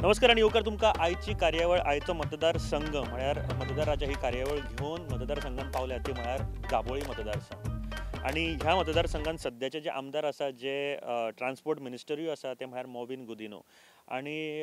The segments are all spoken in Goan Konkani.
नमस्कार आनी येवकार तुमकां आयची कार्यावळ आयचो मतदारसंघ म्हळ्यार मतदार राजा ही कार्यावळ घेवन मतदारसंघान पावल्या ती म्हळ्यार दाबोळी मतदारसंघ। आनी ह्या मतदारसंघान सद्याचे जे आमदार आसा, जे ट्रान्सपोर्ट मिनिस्टरूय आसा ते म्हळ्यार मॉविन गुदिन्हो। आनी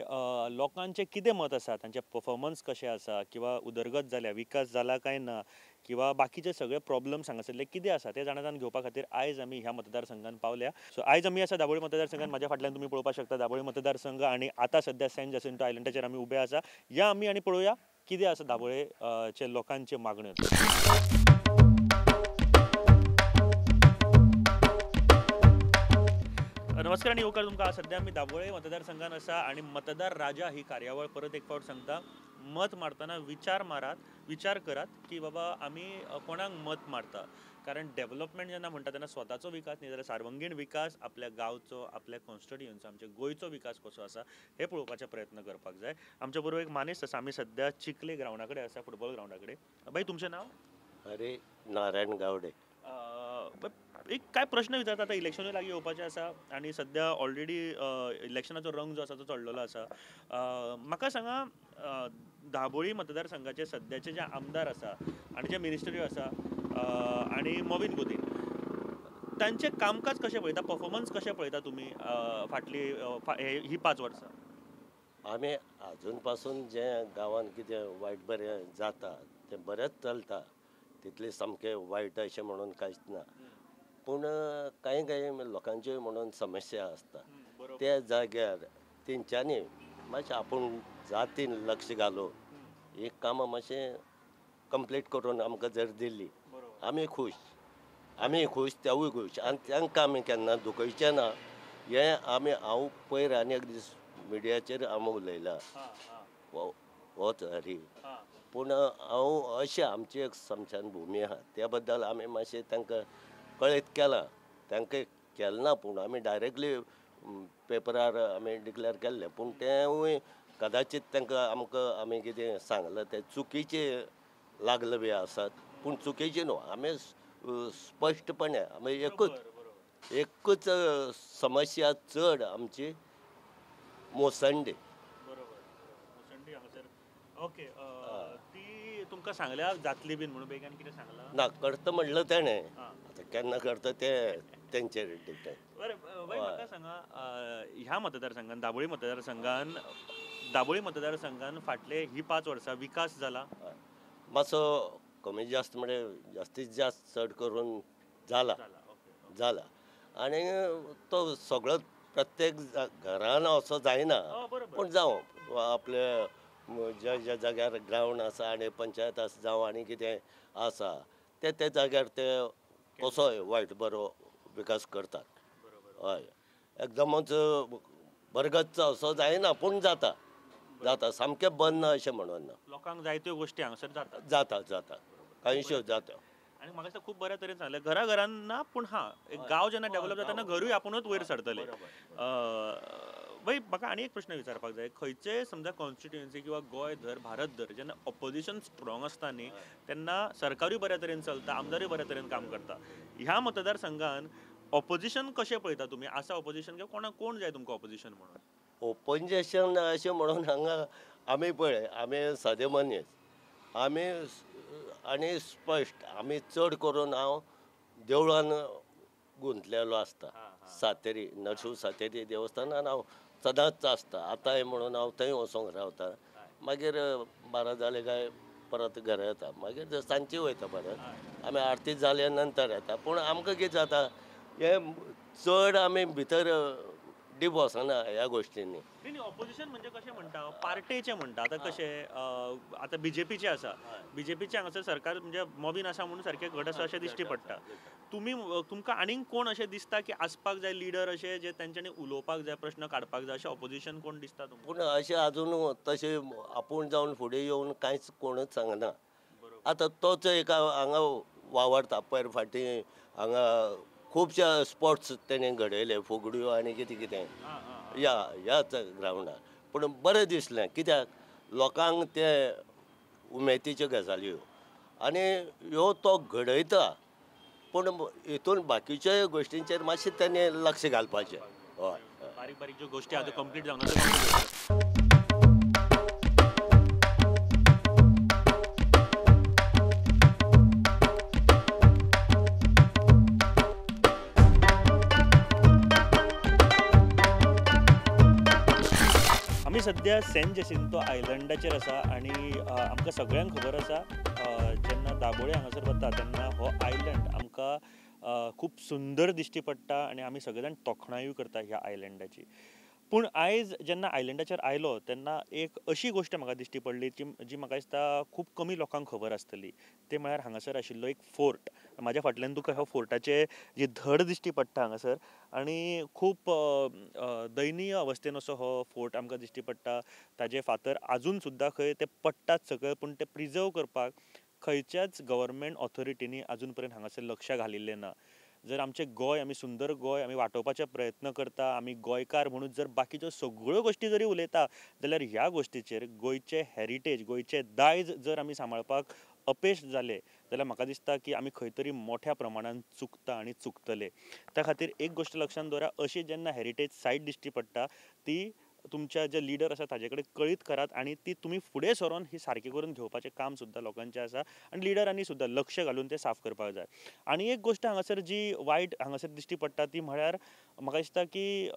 लोकांचें कितें मत आसा, तांचें परफॉर्मन्स कशें आसा, किंवा उदरगत जाल्या, विकास जाला काय ना, किंवा बाकीचे सगळे प्रॉब्लम्स हांगासरले कितें आसा ते जाणा घेवपा खातीर आयज आमी ह्या मतदारसंघान पावल्या। सो आयज आमी आसा दाबोळी मतदारसंघान। म्हाज्या फाटल्यान तुमी पळोवपाक शकता दाबोळी मतदारसंघ आनी आतां सद्या सेंट जासिंटो आयलंडाचेर आमी उबे आसा। या आमी आनी पळोवया कितें आसा दाबोळेचे लोकांच्यो मागण्यो। नमस्कार आनी येवकार तुमकां। सद्या आमी दाबोळे मतदारसंघान आसा आनी मतदार राजा ही कार्यावळ परत एक फावट सांगता, मत मारतना विचार मारात, विचार करात की बाबा आमी कोणाक मत मारता, कारण डेव्हलपमेंट जेन्ना म्हणटा तेन्ना स्वताचो विकास न्ही जाल्यार सार्वंगीण विकास, आपल्या गांवचो, आपल्या कॉन्स्टिट्युएन्सीचो, आमच्या गोंयचो विकास कसो आसा हे पळोवपाचे प्रयत्न करपाक जाय। आमच्या बरोबर एक मानेस्त आसा, आमी सद्या चिखले ग्रावंडा कडेन आसा, फुटबॉल ग्रावंडा कडेन। बाई, तुमचें नांव? हरे नारायण गावडे। एक काय प्रश्न विचारता, आतां इलेक्शनूय लागीं येवपाचें आसा आनी सद्या ऑलरेडी इलेक्शनाचो रंग जो आसा तो चडलेलो आसा। म्हाका सांगा, दाबोळी मतदारसंघाचे सद्याचे जे आमदार आसा आनी जे मिनिस्टरूय आसा आनी मॉविन गुदिन्हो, तांचें कामकाज कशें पळयता, परफॉर्मन्स कशें पळयता तुमी फाटली ही 5 वर्सां? आमी आजून पासून जें गांवांत कितें वायट बरें जाता तें बरेंच चलता, तितलें सामकें वायट अशें म्हणून कांयच ना, पूण कांय कांय लोकांच्यो म्हणून समस्या आसता त्या जाग्यार तेंच्यांनी मातशें आपूण जातीन लक्ष घालून एक कामां मातशें कंप्लीट करून आमकां जर दिली आमी खूश, आमी खूश, तेवूय खूश, आनी तांकां आमी केन्ना दुखयचें ना हें आमी हांव पयर आनी एक दीस मिडियाचेर आमी उलयला होच हरी, पूण हांव अशें आमची एक स्मशान भुमी आहा त्या बद्दल आमी मातशें तांकां कळीत केलां, तांकां केलें ना पूण आमी डायरेक्टली पेपरार आमी डिक्लेर केल्लें, पूण तेंवूय कदाचीत तांकां आमकां आमी कितें सांगलां तें चुकीचें लागलें बी आसत, पूण चुकीचें न्हू, आमी स्पश्टपणे आमी एकूच एकूच समस्या चड आमची मोसंडी। ओके, ती तुमकां सांगल्या जातली बीन म्हणून बेगीन कितें सांगलां? ना, करता म्हणलं तेणें, आतां केन्ना करता तें तेंचेर डिपेंड। बरें बाई, म्हाका सांगा, ह्या मतदारसंघान, दाबोळी मतदारसंघान, दाबोळी मतदारसंघान फाटले ही 5 वर्सां विकास जाला मातसो कमी जास्त, म्हणजे जास्तीत जास्त चड करून जाला जाला, आनी तो सगळो प्रत्येक घरान असो जायना, पूण जावं आपले ज्या ज्या जाग्यार ग्रावंड आसा आनी पंचायत आसा जावं आनी कितें आसा ते त्या जाग्यार ते कसोय वायट बरो विकास करतात। हय, एकदमच बरगतचो असो जायना पूण जाता जाता, सामकें बंद ना अशें म्हणून ना, लोकांक जायत्यो गोश्टी हांगासर जाता जाता जाता, कांयश्यो जाता। आनी म्हाका दिसता खूब बऱ्या तरेन सांगलें, घरा घरान ना पूण हां एक गांव जेन्ना डेव्हलप जाता तेन्ना घरूय आपुणूच वयर सरतलें। बाई, म्हाका आनी एक प्रश्न विचारपाक जाय, खंयचे समजा कॉन्स्टिट्युएन्सी किंवा गोंय धर, भारत धर, जेन्ना ऑपोजिशन स्ट्रॉंग आसता न्ही तेन्ना सरकारूय बऱ्या तरेन चलता, आमदारूय बऱ्या तरेन काम करता। ह्या मतदारसंघान ऑपोजिशन कशें पळयता तुमी? आसा ऑपोजिशन किंवा कोणाक कोण जाय तुमकां ऑपोजिशन म्हणून? ऑपोजिशन अशें म्हणून हांगा आमी पळय, आमी सादे मनीस, आमी आनी स्पश्ट आमी चड करून हांव देवळान गुंतलेलो आसता, सातेरी नरशिंव सातेरी देवस्थानान हांव सदांच आसता, आतांय म्हणून हांव थंय वचोंक रावता, मागीर 12 जाले काय परत घरा येता, मागीर सांजची वयता परत, आमी आरती जाल्या नंतर येता। पूण आमकां कितें जाता हें चड आमी भितर डीप वचना ह्या गोश्टींनी। न्ही, ऑपोजिशन म्हणजे कशें म्हणटा, पार्टेचें म्हणटा। आतां कशें आतां बीजेपीचें आसा, बीजेपीचें हांगासर सरकार म्हणजे मॉविन आसा म्हणून सारकें घट आसा अशें दिश्टी पडटा। तुमी तुमकां आनीक कोण अशें दिसता की आसपाक जाय लिडर अशें जे तेंच्यांनी उलोवपाक जाय, प्रश्न काडपाक जाय, अशें ऑपोजिशन कोण दिसता तुमकां? पूण अशें आजून तशें आपूण जावन फुडें येवन कांयच कोणूच सांगना। आतां तोच एक हांगा वावरता, पयर फाटीं हांगा खुबशे स्पोर्ट्स तेणें घडयले, फुगड्यो आनी कितें कितें ह्या ह्याच ग्रावंडार, पूण बरें दिसलें कित्याक लोकांक ते उमेदीच्यो गजाली आनी ह्यो तो घडयता, पूण हितून बाकीच्या गोश्टींचेर मातशें तेणें लक्ष घालपाचें। हय, बारीक बारीक ज्यो गोश्टी आतां कंप्लीट जावना. सद्या सेंट जेसिंतो आयलंडाचेर आसा आनी आमकां सगळ्यांक खबर आसा जेन्ना दाबोळे हांगासर वता तेन्ना हो आयलंड आमकां खूब सुंदर दिश्टी पडटा आनी आमी सगळे जाण तोखणायूय करता ह्या आयलंडाची. पूण आयज जेन्ना आयलंडाचेर आयलो तेन्ना एक अशी गोश्ट म्हाका दिश्टी पडली की जी म्हाका दिसता खूब कमी लोकांक खबर आसतली. ते म्हळ्यार हांगासर आशिल्लो एक फोर्ट. म्हाज्या फाटल्यान तुका ह्या फोर्टाचे जी धड दिश्टी पडटा हांगासर आनी खूब दयनीय अवस्थेन असो हो फोर्ट आमकां दिश्टी पडटा. ताजे फातर आजून सुद्दां खंय ते पडटात सकयल, पूण ते प्रिजर्व करपाक खंयच्याच गव्हर्मेंट ऑथॉरिटींनी आजून पर्यंत हांगासर लक्ष घालिल्लें ना. जर आमचें गोंय आमी सुंदर गोंय आमी वाटोवपाचे प्रयत्न करता, आमी गोंयकार म्हणून जर बाकीच्यो सगळ्यो गोश्टी जरी उलयता जाल्यार ह्या गोश्टीचेर गोंयचें हेरिटेज, गोंयचें दायज जर आमी सांबाळपाक अपेश जाले जाल्यार म्हाका दिसता की आमी खंय तरी मोठ्या प्रमाणान चुकता आनी चुकतले. त्या खातीर एक गोश्ट लक्षांत दवरा, अशी जेन्ना हेरिटेज सायट दिश्टी पडटा ती तुमच्या जे लिडर आसा ताजे कडेन कळीत करात आनी ती तुमी फुडें सरोन ही सारकी करून घेवपाचें काम सुद्दां लोकांचें आसा आनी लिडरांनी सुद्दां लक्ष घालून तें साफ करपाक जाय. आनी एक गोश्ट हांगासर जी वायट हांगासर दिश्टी पडटा ती म्हळ्यार म्हाका दिसता की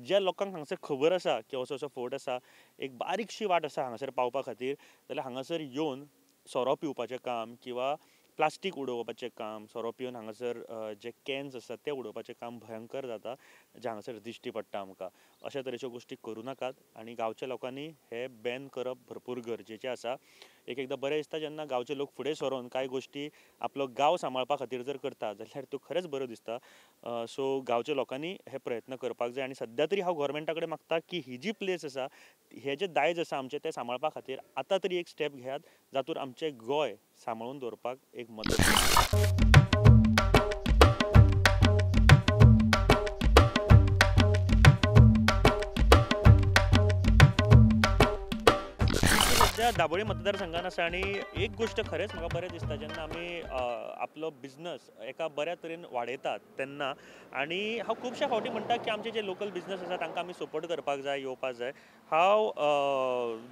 ज्या लोकांक हांगासर खबर आसा की असो असो फोर्ट आसा, एक बारीकशी वाट आसा हांगासर पावपा खातीर, जाल्यार हांगासर येवन सोरो पिवपाचें काम किंवा प्लास्टीक उडोवपाचें काम, सोरो पिवन हांगासर जे कॅन्स आसात ते उडोवपाचें काम भयंकर जाता, जें हांगासर दिश्टी पडटा आमकां. अशा तरेच्यो गोश्टी करूं नाकात आनी गांवच्या लोकांनी हें बॅन करप भरपूर गरजेचें आसा. एक एकदां बरें दिसता जेन्ना गांवचे लोक फुडें सरोन कांय गोश्टी आपलो गांव सांबाळपा खातीर जर करता जाल्यार त्यो खरेंच बऱ्यो दिसता. सो गांवच्या लोकांनी हे प्रयत्न करपाक जाय आनी सद्या तरी हांव गव्हर्मेंटा कडेन मागता की ही जी प्लेस आसा, हे जे दायज आसा आमचें तें सांबाळपा खातीर आतां तरी एक स्टेप घेयात जातूर आमचें गोंय सांबाळून दवरपाक एक मदत. सद्या दाबोळी मतदारसंघान आसा आनी एक गोश्ट खरेंच म्हाका बरें दिसता जेन्ना आमी आपलो बिजनस एका बऱ्या तरेन वाडयतात तेन्ना, आनी हांव खुबश्या फावटी म्हणटा की आमचे जे लोकल बिजनस आसा तांकां आमी सपोर्ट करपाक जाय, येवपाक जाय. हांव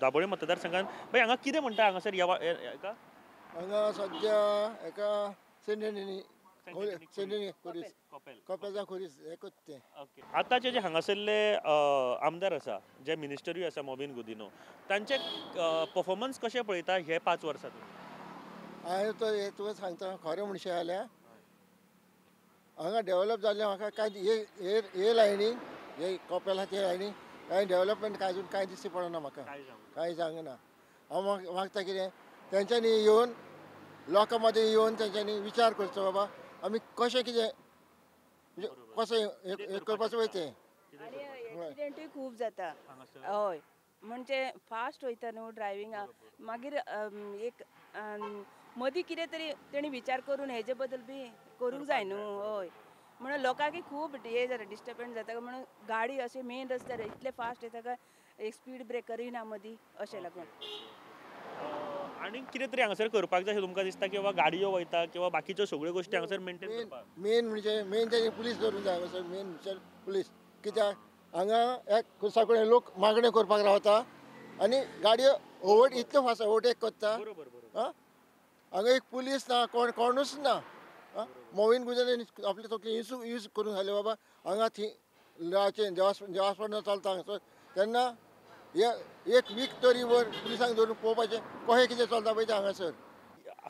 दाबोळी मतदारसंघान बाय हांगा कितें म्हणटा हांगासर एका हांगा सद्या एका आतांचे जे हांगासरले आमदार आसा, जे मिनिस्टरूय आसा मॉविन गुदिन्हो, तांचे परफॉर्मन्स कशें पळयता हे 5 वर्सां तुमी? हांवें तो हे तुका सांगता खरें म्हणशें जाल्यार हांगा डेवलप जाल्लें म्हाका कांय हे लायनी हे कपेला ते लायनी कांय डेवलपमेंट कांय अजून कांय दिश्टी पडना म्हाका, कांय सांगना. हांव मागता कितें तेंच्यांनी येवन लोकां मदें येवन तेंच्यांनी विचार करचो बाबा आमी कशें कितें म्हणजे कशें हें करपाचें वयता तें. एक्सिडेंटूय खूब जाता. हय, म्हणजे फास्ट वयता न्हू ड्रायव्हिंगा, मागीर एक मदीं कितें तरी तेणी विचार करून हेजे बद्दल बी करूंक जाय न्हू. हय, म्हणून लोकांक खूब हें जाता, डिस्टर्बन्स जाता. म्हणून गाडी अशें मेन रस्त्यार इतले फास्ट येता काय एक स्पीड ब्रेकरूय ना मदीं, अशें लागून. आनी कितें तरी हांगासर करपाक जाय अशें तुमकां दिसता किंवा गाडयो वयता किंवा बाकीच्यो सगळ्यो गोश्टी हांगासर मेंटेन करपाक? मेन म्हणजे मेन तेजे पुलीस दवरूंक जाय हांगासर, मेन म्हणजे पुलीस. कित्याक हांगा एक कुर्सा कडेन लोक मागण्यो करपाक रावता आनी गाडयो ओवर इतल्यो फास्ट ओवरटेक करता. आं, हांगा एक पुलीस ना, कोण कोणूच ना. आं, मॉविन गुदिन्होन आपले तकली यूज करून घाले बाबा हांगा थंय देवास्पण चलता हांगासर, तेन्ना एक वीक तरी वर पुलिसांक धरून पळोवपाचें कशें कितें चलता पळय तें हांगासर.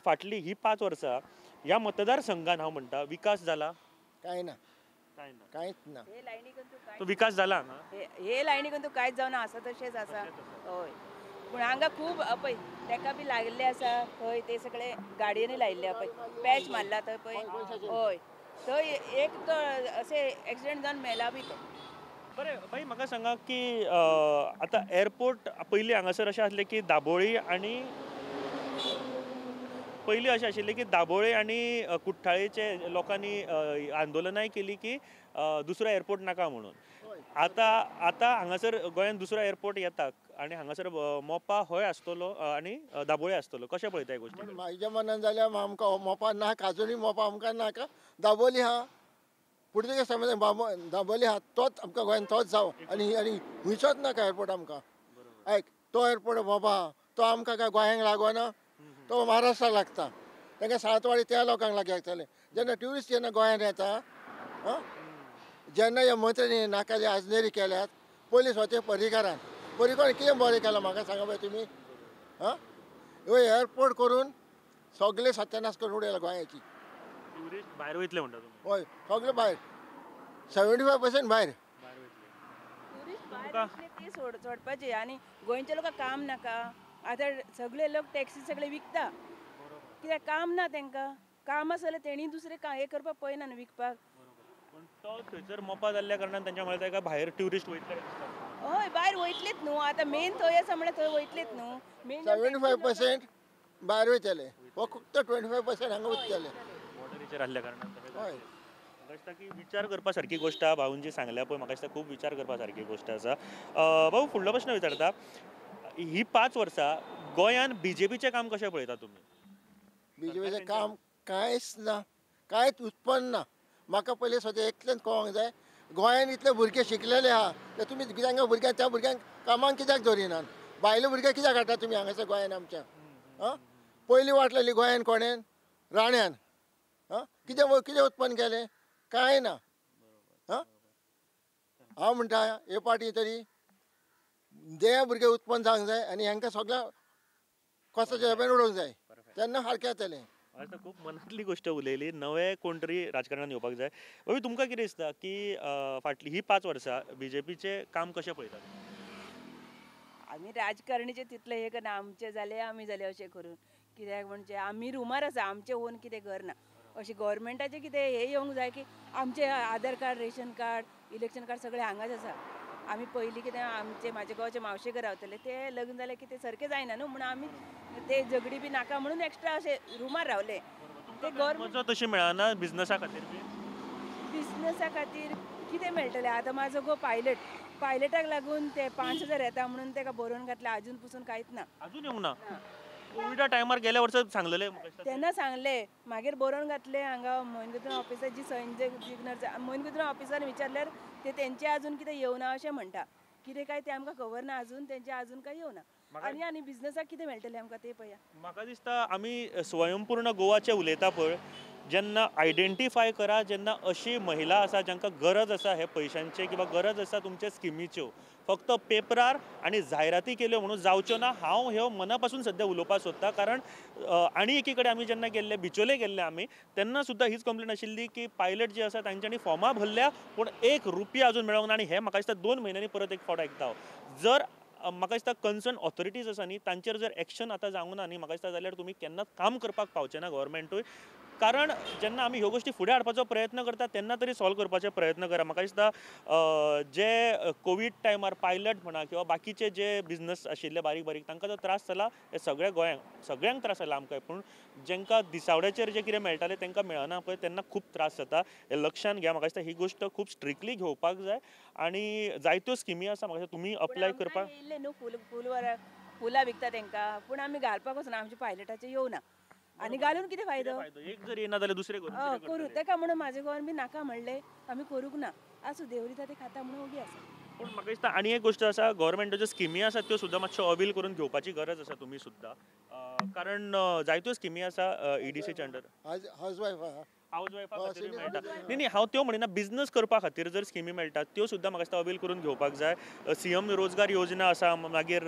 फाटली ही 5 वर्सां ह्या मतदारसंघान हांव म्हणटा विकास जाला? कांय ना, कांयच ना. तो विकास जाला हे लायनीक तूं कांयच जावना, आसा तशेंच आसा. हय, पूण हांगा खूब पळय तेका बी लागिल्लें आसा खंय ते सगळे गाडयेनी लायिल्ले पळय, पॅच मारला थंय पळय. हय, थंय एक तो अशें एक्सिडेंट जावन मेला बी तो. बरें बाई, म्हाका सांगा की आतां एअरपोर्ट पयलीं हांगासर अशें आसलें की दाबोळी आनी पयलीं अशें आशिल्लें की दाबोळी आनी कुठ्ठाळेचे लोकांनी आंदोलनाय केली की दुसरो एअरपोर्ट नाका म्हणून. आतां आतां हांगासर गोंयांत दुसरो एअरपोर्ट येता आनी हांगासर मोपा हय आसतलो आनी दाबोळी आसतलो, कशें पळयता ह्या गोश्टी? म्हाज्या मनान जाल्यार आमकां मोपा नाका, आजुनूय मोपा आमकां नाका. दाबोली आहा, पुर्तुगेज समज दाबोली आहा तोच आमकां गोंयांत तोच जावं आनी आनी खंयचोच नाका एअरपोर्ट आमकां. आयक, तो एअरपोर्ट मोपा आहा तो आमकां काय गोंयांक लागना, तो महाराष्ट्राक लागता. तांकां सातवाडी त्या लोकांक लागीं लागतलें. जेन्ना ट्युरिस्ट जेन्ना गोंयांत येता, आं, जेन्ना ह्या मंत्र्यांनी नाका जे आजनेरी केल्यात, पयलीं स्वता पर्रीकारान पर्रीकार कितें बरें केलां म्हाका सांगा पळय तुमी. आं, एअरपोर्ट करून सगळे सत्यानाश करून उडयला गोंयाची. ट्युरिस्ट भायर वयतले म्हणटा तुमी? हय, सगळे भायर, 75% भायर. ट्युरिस्ट भायर वयतले ते सोडपाचे. आनी गोंयच्या लोकांक काम नाका. आतां सगळे लोक टॅक्सी सगळे विकता, कित्याक काम ना तांकां. काम आसा जाल्यार तेणी दुसरें हें करपाक पळयना न्हू, विकपाक. पूण तो थंयसर मोपा जाल्ल्या कारणान तांच्या म्हळ्यार ताका भायर ट्युरिस्ट वयतले. हय, भायर वयतलेच न्हू. आतां मेन थंय आसा म्हळ्यार थंय वयतलेच न्हू. मेन 75% भायर वयतले, फक्त 25% हांगा उरतले बॉर्डरीचेर आसल्या कारणान. हय, म्हाका दिसता की विचार करपा सारकी गोश्ट आहा. भाऊन जी सांगल्या पळय, म्हाका दिसता खूब विचार करपा सारकी गोश्ट आसा. भाऊ, फुडलो प्रश्न विचारता, ही 5 वर्सां गोंयान बीजेपीचें काम कशें पळयता तुमी? बीजेपीचें काम कांयच ना, कांयच उत्पन्न ना. म्हाका पयलीं स्वता एकल्यान कळोंक जाय, गोंयान इतले भुरगे शिकलेले आहा ते तुमी तांकां भुरग्यांक, त्या भुरग्यांक कामाक कित्याक दवरिनात? भायले भुरगे कित्याक हाडटा तुमी हांगासर गोंयान आमच्या? आं, पयलीं वाट लायली गोंयान कोणेन? राण्यान. आं, कितें कितें उत्पन्न केलें? कांय ना. आं, हांव म्हणटा हे पाटी तरी ते भुरगे उत्पन्न जावंक जाय आनी हांकां सगळ्या कोसाच्या हेब्यान उडोवंक जाय, तेन्ना सारकें जातलें. आतां खूब मनांतली गोश्ट उलयली. नवे कोण तरी राजकारणान येवपाक जाय. बाबी, तुमकां कितें दिसता की फाटली ही 5 वर्सां बीजेपीचें काम कशें पळयतात? आमी राजकारणीचे तितलें हें करना, आमचें जालें आमी जालें अशें करून. कित्याक म्हणजे आमी रुमार आसा, आमचें ओन कितें घर ना. अशें गव्हर्मेंटाचें कितें हें येवंक जाय की आमचें Aadhaar card, ration card, election card सगळें हांगाच आसा. आमी पयलीं कितें आमचे म्हाजे गांवचे मावशे घर रावतले, ते लग्न जाले की ते सारकें जायना न्हू, म्हणून आमी ते झगडी बी नाका म्हणून एक्स्ट्रा अशें रुमार रावले. ते गव्हर्मेंट तशी मेळना बिझनसा खातीर? बिझनसा खातीर कितें मेळटलें आतां? म्हाजो गो पायलट, पायलटाक लागून ते 5000 येता म्हणून ताका बरोवन घातलें, आजून पसून कांयच ना. अजून येवंक ना? कोविडा टायमार गेल्या वर्सा सांगलेलें तेन्ना सांगलें, मागीर बरोवन घातलें हांगा मोहीम कुद्रीम ऑफिसार जी संजय जिग्नर, मोहीम कुद्रीम ऑफिसार विचारल्यार ते तेंचे अजून कितें येवना अशें म्हणटा. कितें काय तें आमकां खबर ना अजून, तेंचे अजून काय येवना. आनी आनी बिझनसाक कितें मेळटलें आमकां तें पळया. म्हाका दिसता आमी स्वयंपूर्ण गोवाचें उलयता पळय, जेन्ना आयडेंटिफाय करा, जेन्ना अशी महिला आसा जांकां गरज आसा हे पयशांचे किंवा गरज आसा तुमच्या स्किमीच्यो, फक्त पेपरार आनी जायराती केल्यो म्हणून जावच्यो ना. हांव ह्यो मना पासून सद्या उलोवपाक सोदता, कारण आनी एकी कडेन आमी जेन्ना गेल्ले, बिचोले गेल्ले आमी, तेन्ना सुद्दां हीच कंप्लेन आशिल्ली की पायलट जे आसा तांच्यांनी फॉर्मां भरल्या पूण 1 रुपया अजून मेळोंक ना. आनी हें म्हाका दिसता 2 म्हयन्यांनी परत एक फावट आयकता हांव. जर म्हाका दिसता कन्सर्न ऑथॉरिटीज आसा न्ही, तांचेर जर एक्शन आतां जावंक ना न्ही, म्हाका दिसता जाल्यार तुमी केन्नाच काम करपाक पावचे ना गव्हर्मेंटूय. कारण जेन्ना आमी ह्यो गोश्टी फुडें हाडपाचो प्रयत्न करता तेन्ना तरी सॉल्व करपाचो प्रयत्न करा. म्हाका दिसता जे कोवीड टायमार पायलट म्हणा किंवा बाकीचे जे बिझनस आशिल्ले बारीक बारीक, तांकां जो त्रास जाला हे सगळ्या गोंयांक सगळ्यांक त्रास जाला आमकां, पूण जांकां दिसावड्याचेर जे कितें मेळटालें तांकां मेळना पळय, तेन्ना खूब त्रास जाता. हें लक्षांत घ्या. म्हाका दिसता ही गोश्ट खूब स्ट्रिक्टली घेवपाक जाय आनी जायत्यो स्किमी आसा, म्हाका दिसता तुमी अप्लाय करपाक. येयल्ले न्हू फूल फूल फुलां विकता तांकां, पूण आमी घालपाक वचना, आमच्या पायलटाचें येवना. आनी घालून कितें फायदो? एक जर येना जाल्यार दुसरें करूं ताका म्हणून म्हाजे गोवान बी नाका म्हणलें, आमी करूंक ना. आसूं, देव दिता ते खाता म्हणून ओगी आसा. पूण म्हाका दिसता आनी एक गोश्ट आसा, गव्हर्मेंटाच्यो स्किमी आसा त्यो सुद्दां मातश्यो अवेल करून घेवपाची गरज आसा तुमी सुद्दां, कारण जायत्यो स्किमी आसा ईडीसीच्या अंडर. हावज वायफ हावज वायफा खातीर मेळटा न्ही, न्ही हांव त्यो म्हणिना, बिझनस करपा खातीर जर स्किमी मेळटा त्यो सुद्दां म्हाका दिसता अवेल करून घेवपाक जाय. सीएम रोजगार योजना आसा, मागीर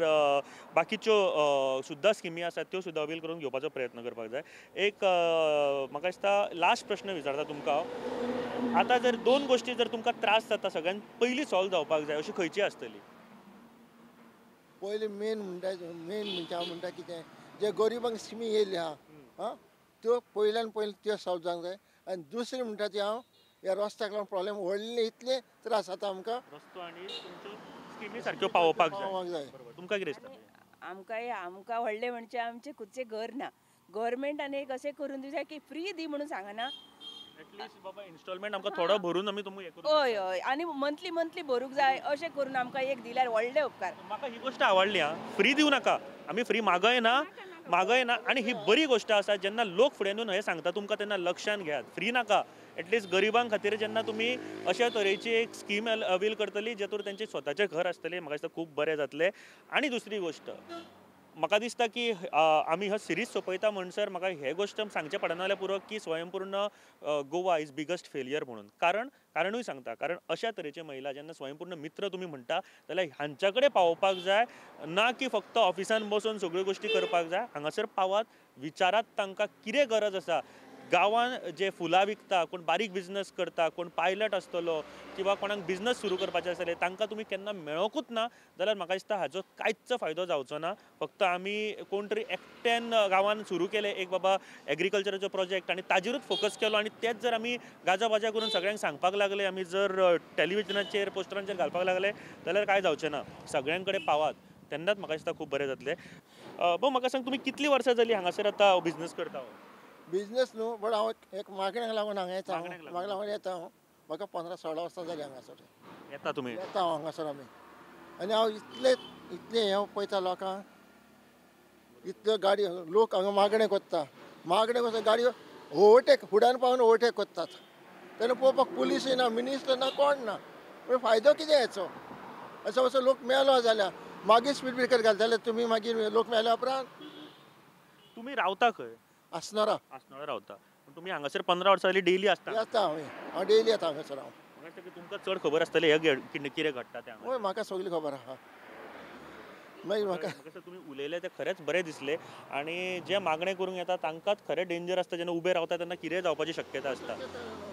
बाकीच्यो सुद्दां स्किमी आसा त्यो सुद्दां अवेल करून घेवपाचो प्रयत्न करपाक जाय. एक म्हाका दिसता लास्ट प्रश्न विचारता तुमकां हांव, आतां जर 2 गोश्टी जर तुमकां त्रास जाता सगळ्यान पयलीं सॉल्व जावपाक जाय अशी खंयची आसतली? पयलीं मेन म्हणटा, मेन म्हणजे हांव म्हणटा कितें, जे गरिबांक स्किमी येयल्ली आहा आं त्यो पयल्यान पयलीं त्यो सॉल्व जावंक जाय. आनी दुसरें म्हणटा ती हांव ह्या रस्त्याक लागून प्रॉब्लेम व्हडले इतले त्रास जाता आमकां. रस्तो आनी तुमच्यो स्किमी सारक्यो पावोवपाक जाय. तुमकां कितें दिसता? आमकां आमकां व्हडलें म्हणजे आमचें खुदचें घर ना. गव्हर्मेंटान एक अशें करून दिवचें की फ्री दी म्हणून सांगना, एटलीस्ट बाबा इन्स्टॉलमेंट आमकां थोडो भरून आमी तुमकां हें करूं. हय हय, आनी मंथली मंथली भरूंक जाय अशें करून आमकां एक दिल्यार व्हडले उपकार. म्हाका ही गोश्ट आवडली आं, फ्री दिवं नाका, आमी फ्री मागय ना मागय ना. आनी ही बरी गोश्ट आसा, जेन्ना लोक फुडें येवन हें सांगता तुमकां तेन्ना लक्षांत घेयात, फ्री नाका. एटलीस्ट गरिबां खातीर जेन्ना तुमी अशा तरेची एक स्कीम अवेल करतली जेतूर तेंचें स्वताचें घर आसतलें, म्हाका दिसता खूब बरें जातलें. आनी दुसरी गोश्ट म्हाका दिसता की आमी हो सिरीज सोंपयता म्हणसर म्हाका हे गोश्ट सांगचें पडना जाल्यार पुरो की Swayampurna Goa is biggest failure म्हणून. कारणूय सांगता, कारण अशा तरेचे महिला जेन्ना स्वयंपूर्ण मित्र तुमी म्हणटा जाल्यार हांच्या कडेन पावोवपाक जाय, ना की फक्त ऑफिसान बसून सगळ्यो गोश्टी करपाक जाय. हांगासर पावात, विचारात तांकां कितें गरज आसा. गांवान जे फुलां विकता, कोण बारीक बिजनस करता, कोण पायलट आसतलो किंवा कोणाक बिजनस सुरू करपाचें आसतलें, तांकां तुमी केन्ना मेळोकूच ना जाल्यार म्हाका दिसता हाजो कांयच फायदो जावचो ना. फक्त आमी कोण तरी एकट्यान गांवान सुरू केलें एक बाबा एग्रीकल्चराचो प्रोजेक्ट आनी ताजेरूच फोकस केलो आनी तेच जर आमी गाजा बाजा करून सगळ्यांक सांगपाक लागले, आमी जर टेलिविजनाचेर पोस्टरांचेर घालपाक लागले जाल्यार कांय जावचें ना. सगळ्यां कडेन पावात तेन्नाच म्हाका दिसता खूब बरें जातलें. भाऊ म्हाका सांग, तुमी कितलीं वर्सां जालीं हांगासर आतां बिजनस करता? बिजनस न्हू, बट हांव एक मागण्याक लागून हांगा येता, मागण्याक लागून येता हांव. म्हाका 15-16 वर्सां जालीं हांगासर येता. तुमी येता हांव हांगासर आमी, आनी हांव इतले इतले हें पळयता लोकांक, इतल्यो गाडयो लोक हांगा मागणें करता, मागणें करता, गाडयो ओवरटेक फुड्यान पावन ओवरटेक करतात. तेन्ना पळोवपाक पुलीस ना, मिनिस्टर ना, कोण ना, पूण फायदो कितें हेचो? असो असो लोक मेलो जाल्यार मागीर स्पीड ब्रेकर घालता जाल्यार तुमी मागीर लोक मेल्या उपरांत. तुमी रावता खंय? आसनोरा. आसनोरा रावता. पूण तुमी हांगासर 15 वर्सां जालीं डेली आसता? येता हांव, हांव डेली येता हांगासर. हांव तुमकां चड खबर आसतलें हे कितें घडटा तें? हय, म्हाका सगळी खबर आहा. मागीर म्हाका तुमी उलयले तें खरेंच बरें दिसलें. आनी जे मागणें करूंक येता तांकांच खरें डेंजर आसता, जेन्ना उबे रावता तेन्ना कितें जावपाची शक्यता आसता.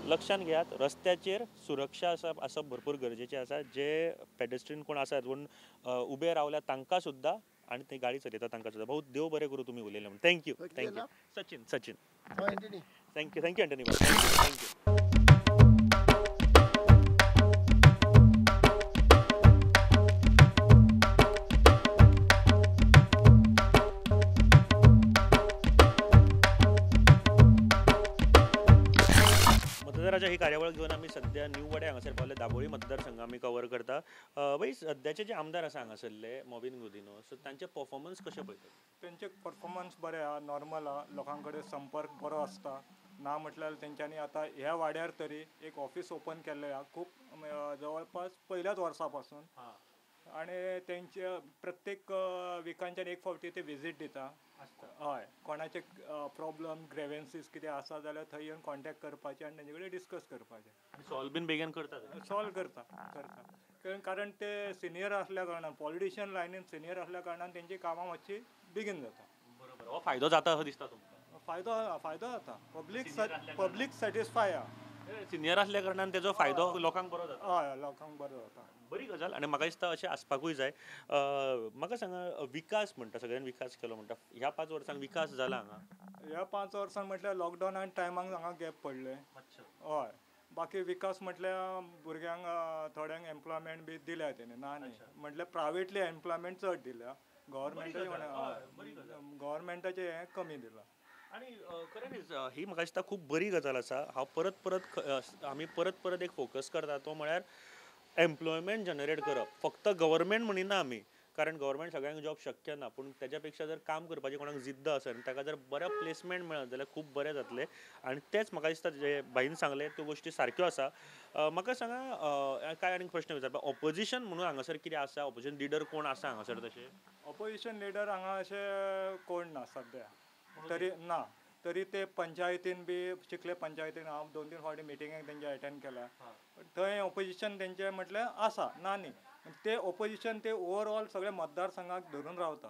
लक्षांत घेयात, रस्त्याचेर सुरक्षा आसप भरपूर गरजेचें आसा. जे पेडेस्ट्रीन कोण आसात, कोण उबे रावल्या तांकां सुद्दां आनी ते गाडी चलयता तांकां सुद्दां. भाऊ देव बरें करूं तुमी उलयलें म्हणून. Thank you. Thank you Sachin. Sachin thank you. Thank you Antony. Thank you. मतदाराच्या ही कार्यावळ घेवन आमी सद्या न्यू वाड्या हांगासर पावले. दाबोळी मतदारसंघ आमी कवर करता. बाई, सद्याचे जे आमदार आसा हांगासरले मॉविन गुदिन्हो, सो तांचे परफॉर्मन्स कशें पळयतात? तेंचे परफॉर्मन्स बरें आहा, नॉर्मल आहा, लोकां कडेन संपर्क बरो आसता. ना म्हटल्यार तेंच्यांनी आतां ह्या वाड्यार तरी एक ऑफिस ओपन केल्लें आहा खूब जवळपास पयल्याच वर्सा पासून. आनी तेंचे प्रत्येक विकांच्यान एक फावटी ते विजीट दिता. हय, कोणाचे प्रॉब्लम ग्रेवेन्सीस कितें आसा जाल्यार थंय येवन कॉन्टेक्ट करपाचें आनी तेंचे कडेन डिस्कस करपाचें. सॉल्व बीन बेगीन करता? सॉल्व करता करता, कारण ते सिनियर आसल्या कारणान, पॉलिटिशियन लायनीन सिनियर आसल्या कारणान तेंची कामां मातशी बेगीन जाता. बरोबर. हो फायदो जाता असो दिसता तुमकां? फायदो फायदो जाता. पब्लीक पब्लीक सॅटिस्फाय आहा. सिनियर आसल्या कारणान तेजो फायदो लोकांक बरो जाता. हय, लोकांक बरो जाता. बरी गजाल आनी म्हाका दिसता अशें आसपाकूय जाय. म्हाका सांगा, विकास म्हणटा, सगळ्यांनी विकास केलो म्हणटा, ह्या 5 वर्सांक विकास जाला हांगा? ह्या 5 वर्सांक म्हटल्यार लॉकडावनान टायमाक हांगा गॅप पडले. हय, बाकी विकास म्हटल्यार भुरग्यांक थोड्यांक एम्प्लॉयमेंट बी दिल्या तेणी, ना न्ही म्हटल्यार प्रायवेटली एम्प्लॉयमेंट चड दिल्या, गव्हर्मेंटाचें हें कमी दिलां. आनी खरें ही म्हाका दिसता खूब बरी गजाल आसा. हांव परत परत आमी परत परत एक फोकस करता तो म्हळ्यार एम्प्लॉयमेंट जनरेट करप. फक्त गव्हर्मेंट म्हणिना आमी, कारण गव्हर्मेंट सगळ्यांक जॉब शक्य ना, पूण तेज्या पेक्षा जर काम करपाची कोणाक जिद्द आसा आनी ताका जर बरें प्लेसमेंट मेळत जाल्यार खूब बरें जातलें. आनी तेंच म्हाका दिसता जे भाईन सांगलें त्यो गोश्टी सारक्यो आसा. म्हाका सांगा, कांय आनीक प्रश्न विचारपा, ऑपोजिशन म्हणून हांगासर कितें आसा? ऑपोजिशन लिडर कोण आसा हांगासर? तशें ऑपोजिशन लिडर हांगा अशें कोण ना सद्या तरी ना. तरी ते पंचायतीन बी चिखले पंचायतीन हांव 2-3 फावटी मिटिंगेक तेंचे एटेंड केल्या, थंय ऑपोजिशन तेंचें म्हटल्यार आसा ना न्ही, ते ऑपोजिशन ते ओवरऑल सगळे मतदारसंघाक धरून रावता.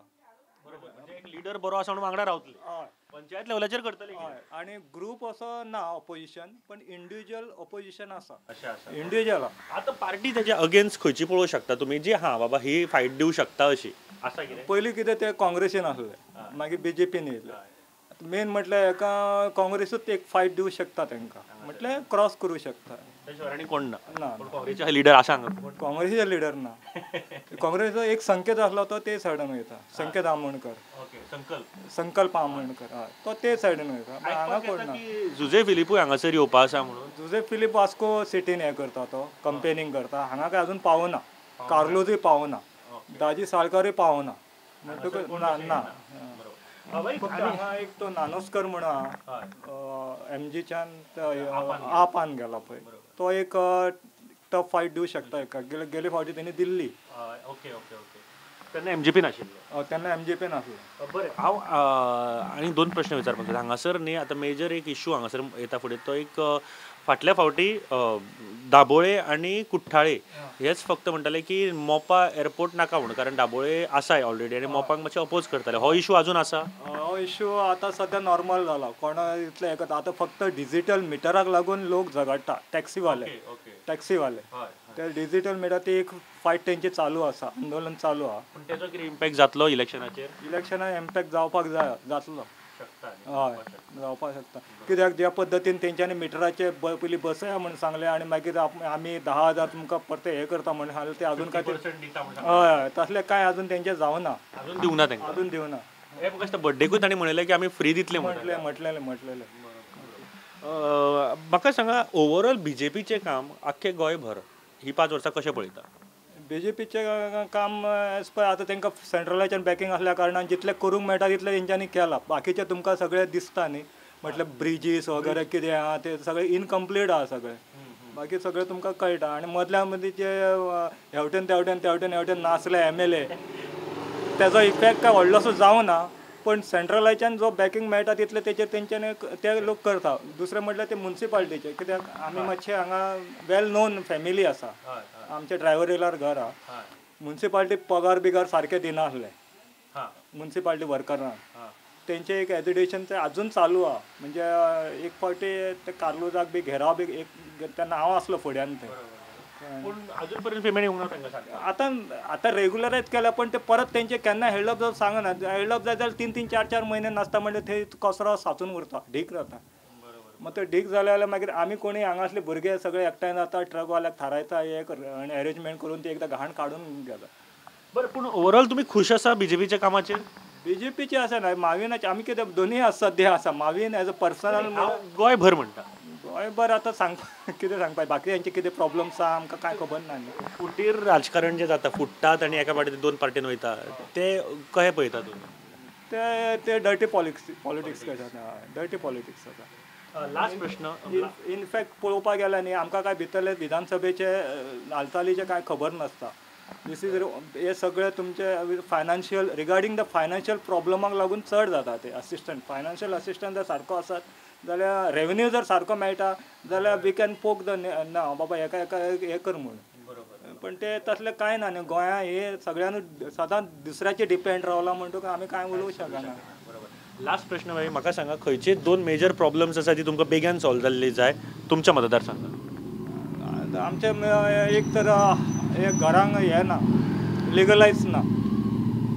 बरोबर, म्हणजे एक लिडर बरो आसा म्हणून वांगडा रावतले. हय, पंचायत लेवलाचेर करतले. हय, आनी ग्रूप असो ना ऑपोजिशन, पण इंडिविज्युअल ऑपोजिशन आसा. अशें आसा, इंडिविज्युअल. आतां पार्टी तेच्या अगेन्स्ट खंयची पळोवंक शकता तुमी, जी हां बाबा ही फायट दिवं शकता अशी आसा कितें? पयलीं कितें ते काँग्रेसीन आसले, मागीर बीजेपीन येयले. मेन म्हटल्यार हेका काँग्रेसूच एक फायट दिवं शकता तेंकां, म्हटल्यार क्रॉस करूं शकता. आनी कोण ना? ना, काँग्रेसीचे लिडर आसा हांगा? काँग्रेसीचे लिडर ना. काँग्रेसीचो एक संकेत आसलो तो ते सायडीन वयता, संकेत आमोणकर. ओके, संकल्प संकल्प आमोणकर, हय, तो ते सायडीन वयता. हांगा कोण ना. जुजे फिलीपूय हांगासर येवपा आसा म्हणून? जुजे फिलीप वास्को सिटीन हें करता, तो कंपेनींग करता. हांगा काय अजून पावना, कार्लूजूय पावना, दाजी साळकारूय पावना, म्हणटकच ना ना. फक्त हांगा एक तो नानोस्कर म्हणून आहा, एमजीच्यान आपान गेला पळय, तो एक टफ फायट दिवं शकता एका. गेले फावटी तेणी दिल्ली. Okay okay okay. तेन्ना एमजीपी नाशिल्लें. तेन्ना एमजीपी नासलें. बरें, हांव आनी दोन प्रश्न विचारपाक सोदता. हांगासर न्ही आतां मेजर एक इशू हांगासर येता फुडें, तो एक फाटल्या फावटी दाबोळे आनी कुठ्ठाळे हेच फक्त म्हणटाले की मोपा एअरपोर्ट नाका म्हणून, कारण दाबोळे आसा ऑलरेडी आनी मोपाक मातशें अपोज करताले. हो इशू अजून आसा? हो इशू आतां सद्या नॉर्मल जाला, कोण इतलें हें करता. आतां फक्त डिजिटल मिटराक लागून लोक झगडटा, टॅक्सीवाले. टॅक्सीवाले ते डिजिटल मिटर ती एक फायट तेंची चालू आसा, आंदोलन चालू आसा. पूण तेजो कितें इम्पॅक्ट जातलो इलेक्शनाचेर? इलेक्शनाक इम्पॅक्ट जावपाक जाय, जातलो. हय, जावपाक शकता. कित्याक ज्या पद्दतीन तेंच्यांनी मिटराचे पयलीं बसया म्हूण सांगलें आनी मागीर आमी 10,000 तुमकां परते हें करता म्हूण सांगलें, ते अजून काय हय तसलें कांय अजून तेंचें जावना, अजून दिवना तेंकां, अजून दिवना. हें म्हाका दिसता बड्डेकूच तांणी म्हणलें की आमी फ्री दितले म्हटलें म्हटलेलें म्हटलेलें. म्हाका सांगा, ओवरऑल बीजेपीचें काम आख्खें गोंयभर ही 5 वर्सां कशें पळयता? बीजेपीचें काम एज पर आतां तांकां सेंट्रलाच्यान बॅकिंग आसल्या कारणान जितलें करूंक मेळटा तितलें तेंच्यांनी केलां. बाकीचें तुमकां सगळें दिसता न्ही, म्हटल्यार ब्रिजीस वगैरे कितें आहा ते सगळें इनकम्प्लीट आहा सगळें, बाकी सगळें तुमकां कळटा. आनी मदल्या मदीं जे हेवटेन तेवटेन तेवटेन हेवटेन नासले MLA, तेजो इफेक्ट काय व्हडलोसो जावना, पण सेंट्रलाच्यान जो बॅकिंग मेळटा तितलें तेचेर तेंच्यांनी ते लोक करता. दुसरें म्हटल्यार ते मुन्सिपालिटीचे, कित्याक आमी मातशे हांगा वेल नोन फॅमिली आसा, आमचे ड्रायव्हर घर आहा. मुन्सिपालिटी पगार बिगार सारके दिनासले मुन्सिपालिटी वर्करांक, तेंचे एक एजिटेशन ते अजून चालू आहा. म्हणजे एक फावटी ते कार्लुजाक बी घेराव बी एक तेन्ना हांव आसलो फुड्यान ते, पूण अजून पर्यंत पेमेंट येवंक ना तांकां सारकें. आतां आतां रेगुलरायज केल्या, पण ते परत तेंचे केन्ना हेल्डअप जावं सांगना. हेल्डअप जाय जाल्यार 3 3 4 4 म्हयने नासता, म्हणजे थंय कचरो साचून उरता, ढीक जाता. मग ते ढीक जाले जाल्यार मागीर आमी कोणी हांगासले भुरगे सगळे एकठांय जाता, ट्रकवाल्याक थारायता, एक एरेंजमेंट करून ती एकदां घाण काडून घेता. बरें, पूण ओवरऑल तुमी खूश आसा बीजेपीच्या कामाचेर? बीजेपीचे आसा ना, माविनाचे आमी कितें दोनूय आसा सद्या आसा. माविन एज अ पर्सनल गोंयभर म्हणटा, गोंयभर आतां सांगपा कितें सांगपा, बाकी हेंचे कितें प्रॉब्लम्स आसा आमकां कांय खबर ना. फुटीर राजकारण जें जाता, फुट्टात आनी एका पार्टीन 2 पार्टीन वयता, ते कशें पळयता तुमी? ते ते डर्टी पॉलिटिक्स करता, डर्टी पॉलिटिक्स जाता. लास्ट प्रश्न, इनफॅक्ट पळोवपाक गेल्यार न्ही आमकां कांय भितरले विधानसभेचे हालचालीचें कांय खबर नासता. This is हे सगळे तुमचे फायनान्शियल रिगार्डींग the financial प्रॉब्लमाक लागून चड जाता ते. असिस्टंट फायनान्शियल असिस्टंट जर सारको आसत जाल्यार रेवेन्यू जर सारको मेळटा जाल्यार we can poke the ना बाबा हेका हेका हें कर म्हूण. पण ते तसलें कांय ना न्ही गोंया, हे सगळ्यानूच सदांच दुसऱ्याचेर डिपेंड रावला म्हणटकच आमी कांय उलोवंक शकना. लास्ट प्रश्न भाई, म्हाका सांगा खंयचे 2 मेजर प्रॉब्लम्स आसा ती तुमकां बेगीन सॉल्व जाल्ली जाय तुमच्या मतदारसंघात? आमचे एक तर हे घरांक हें ना, लिगलायज ना,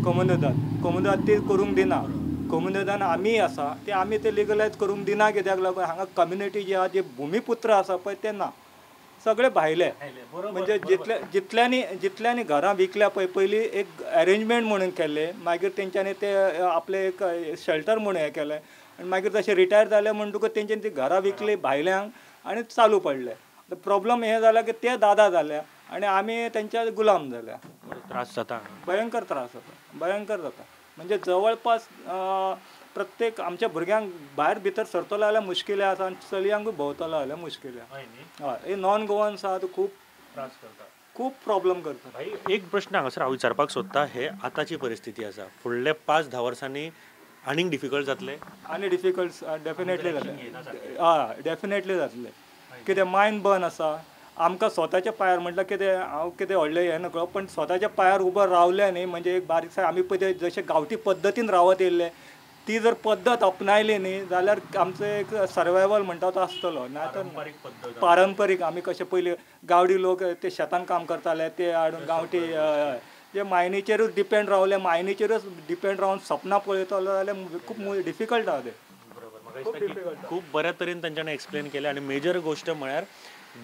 कोमुनिदाद कोमुनिदाद ती करूंक दिना. कोमुनिदाद आमी आसा ते आमी ते लिगलायज करूंक दिना, कित्याक लागून हांगा कम्युनिटी जी आहा, जे भुमीपुत्र आसा पळय ते ना, सगळे भायले. म्हणजे जितले जितल्यांनी जितल्यांनी घरां विकल्या पळय, पयलीं एक एरेंजमेंट म्हणून केल्लें, मागीर तेंच्यांनी ते आपलें एक शेल्टर म्हणून हें केलें, आनी मागीर तशें रिटायर जाले म्हणटकूच तेंच्यांनी ती घरां विकली भायल्यांक आनी चालू पडले. प्रॉब्लम हें जाला की ते दादा जाले आनी आमी तेंच्या गुलाम जाल्या. त्रास जाता, भयंकर त्रास जाता, भयंकर जाता. म्हणजे जवळपास प्रत्येक आमच्या भुरग्यांक भायर भितर सरतलो जाल्यार मुश्किल आसा आनी चलयांकूय भोंवतलो जाल्यार मुश्किल आसा. हय, हे नॉन गोवन्स आहा खूब त्रास करता, खूब प्रॉब्लम करता. भाई एक प्रश्न हांगासर हांव विचारपाक सोदता, हे आतांची परिस्थिती आसा, फुडले 5-10 वर्सांनी आनीक डिफिकल्ट जातले? आनी डिफिकल्ट डेफिनेटली जातले, हय डेफिनेटली जातले. कितें मायंड बर्न आसा आमकां स्वताच्या पांयार, म्हटल्यार कितें हांव कितें व्हडलें हें नकळो, पण स्वताच्या पांयार उबो रावलें न्ही म्हणजे एक बारीकसाण आमी पळय जशें गांवठी पद्दतीन रावत येयल्ले ती जर पद्दत आपणायली न्ही जाल्यार आमचो एक सर्वायवल म्हणटा तो आसतलो. ना तर पारंपरीक आमी कशें पयलीं गावडी लोक ते शेतान काम करताले ते हाडून गांवठी जे मायनीचेरूच डिपेंड रावले, मायनीचेरूच डिपेंड रावन सपनां पळयतलो जाल्यार खूब डिफिकल्ट आहा तें. खूब बऱ्या तरेन तांच्यांनी एक्सप्लेन केलें आनी मेजर गोश्ट म्हळ्यार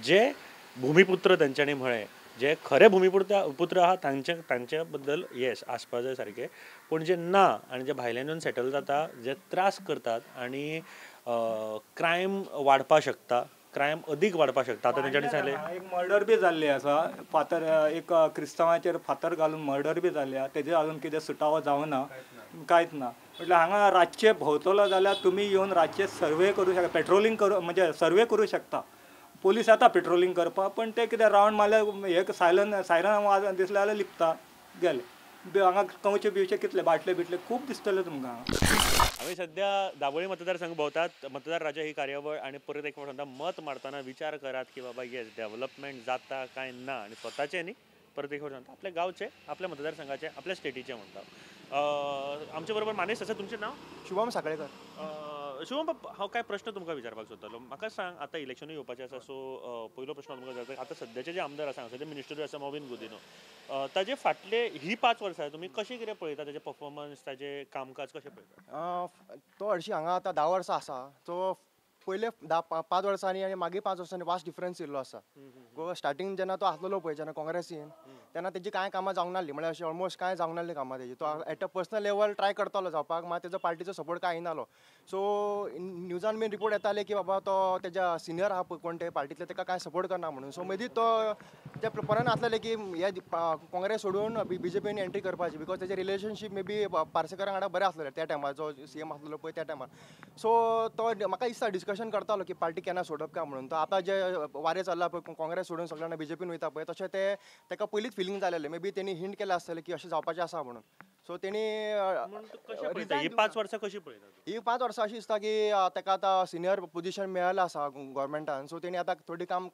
जे भुमिपुत्र तांच्यांनी म्हळें, जे खरे भुमिपुत्र पुत्र आहा तांचे बद्दल येस आसपा जाय सारकें, पूण जे ना आनी जे भायल्यान येवन सेटल जाता, जे त्रास करतात आनी क्रायम वाडपाक शकता, क्रायम अदीक वाडपाक शकता. आतां तेंच्यांनी सांगलें एक मर्डर बी जाल्ली आसा, फातर एक क्रिस्तांवाचेर फातर घालून मर्डर बी जाल्ली आसा, तेजेर अजून कितें सुटावो जावना, कांयच ना. म्हटल्यार हांगा रातचे भोंवतलो जाल्यार तुमी येवन रातचे सर्वे करूं शकता, पेट्रोलिंग करूं म्हणजे सर्वे करूं शकता. पोलीस येता पेट्रोलिंग करपाक, पण ते कितें रावंड मारल्यार एक सायरन सायरन वाज दिसलें जाल्यार लिपता गेले. हांगा कंवचे बिवचे कितले बाटले बिटले खूब दिसतले तुमकां. आमी सध्या दाबोळी मतदारसंघ भोंवतात. मतदार राजा ही कार्यावळ आनी परत एक फावट सांगता, मत मारतना विचार करात की बाबा येस डेव्हलपमेंट जाता काय ना, आनी स्वताचें न्ही, परत एक फावट सांगता आपल्या गांवचे, आपल्या मतदारसंघाचे, आपल्या स्टेटीचे म्हणटा. आमचे बरोबर मानेस्त आसा. तुमचें नांव? शुभम साखळेकर. शुभम बाब, हांव कांय प्रश्न तुमकां विचारपाक सोदतालो. म्हाका सांग, आतां इलेक्शनूय येवपाचें आसा, सो पयलो प्रश्न तुमकां विचारता, आतां सद्याचे जे आमदार आसा हांगासर, मिनिस्टरूय आसा मॉविन गुदिन्हो, ताजे फाटले ही 5 वर्सां तुमी कशें कितें पळयता, ताजें परफॉर्मन्स, ताजें कामकाज कशें पळयता? तो हरशीं हांगा आतां 10 वर्सां आसा. सो पयले 5 वर्सांनी आनी मागीर 5 वर्सांनी वास्ट डिफरन्स येयल्लो आसा. गोवा स्टार्टींग जेन्ना तो आसलेलो पळय, जेन्ना काँग्रेसीन, तेन्ना तेजी कांय कामां जावंक नासली, म्हळ्यार अशें ऑलमोस्ट कांय जावंक नासली कामां तेजी. तो at a personal level try करतालो जावपाक, मात तेजो पार्टीचो सपोर्ट कांय येनालो. सो न्यूजान बीन रिपोर्ट येताले की बाबा तो तेज्या सिनियर आहा पळय कोण ते पार्टींतले, तेका कांय सपोर्ट करना म्हणून. सो मदीं तो ते परत आसलेले की हे काँग्रेस सोडून बीजेपीन एंट्री करपाची, because तेजे रिलेशनशीप मे बी पार्सेकरा वांगडा बरें आसलेलें त्या टायमार, जो सीएम आसलेलो पळय त्या टायमार. सो तो म्हाका दिसता डिस्कशन करतालो की पार्टी केन्ना सोडप काय म्हणून. तो आतां जे वारें चल्ला पळय काँग्रेस सोडून सगळ्यांना बीजेपीन वयता पळय, तशें ते तेका पयलींच फिलींग जालेलें, मे बी तेणी हिंट केलें आसतलें की अशें जावपाचें आसा म्हणून. सो तेणी ही 5 वर्सां कशी पळयता? ही 5 वर्सां अशी दिसता की ताका आतां सिनियर पोजिशन मेळ्ळें आसा गोवोरमेंटान. सो तेणी आतां थोडी काम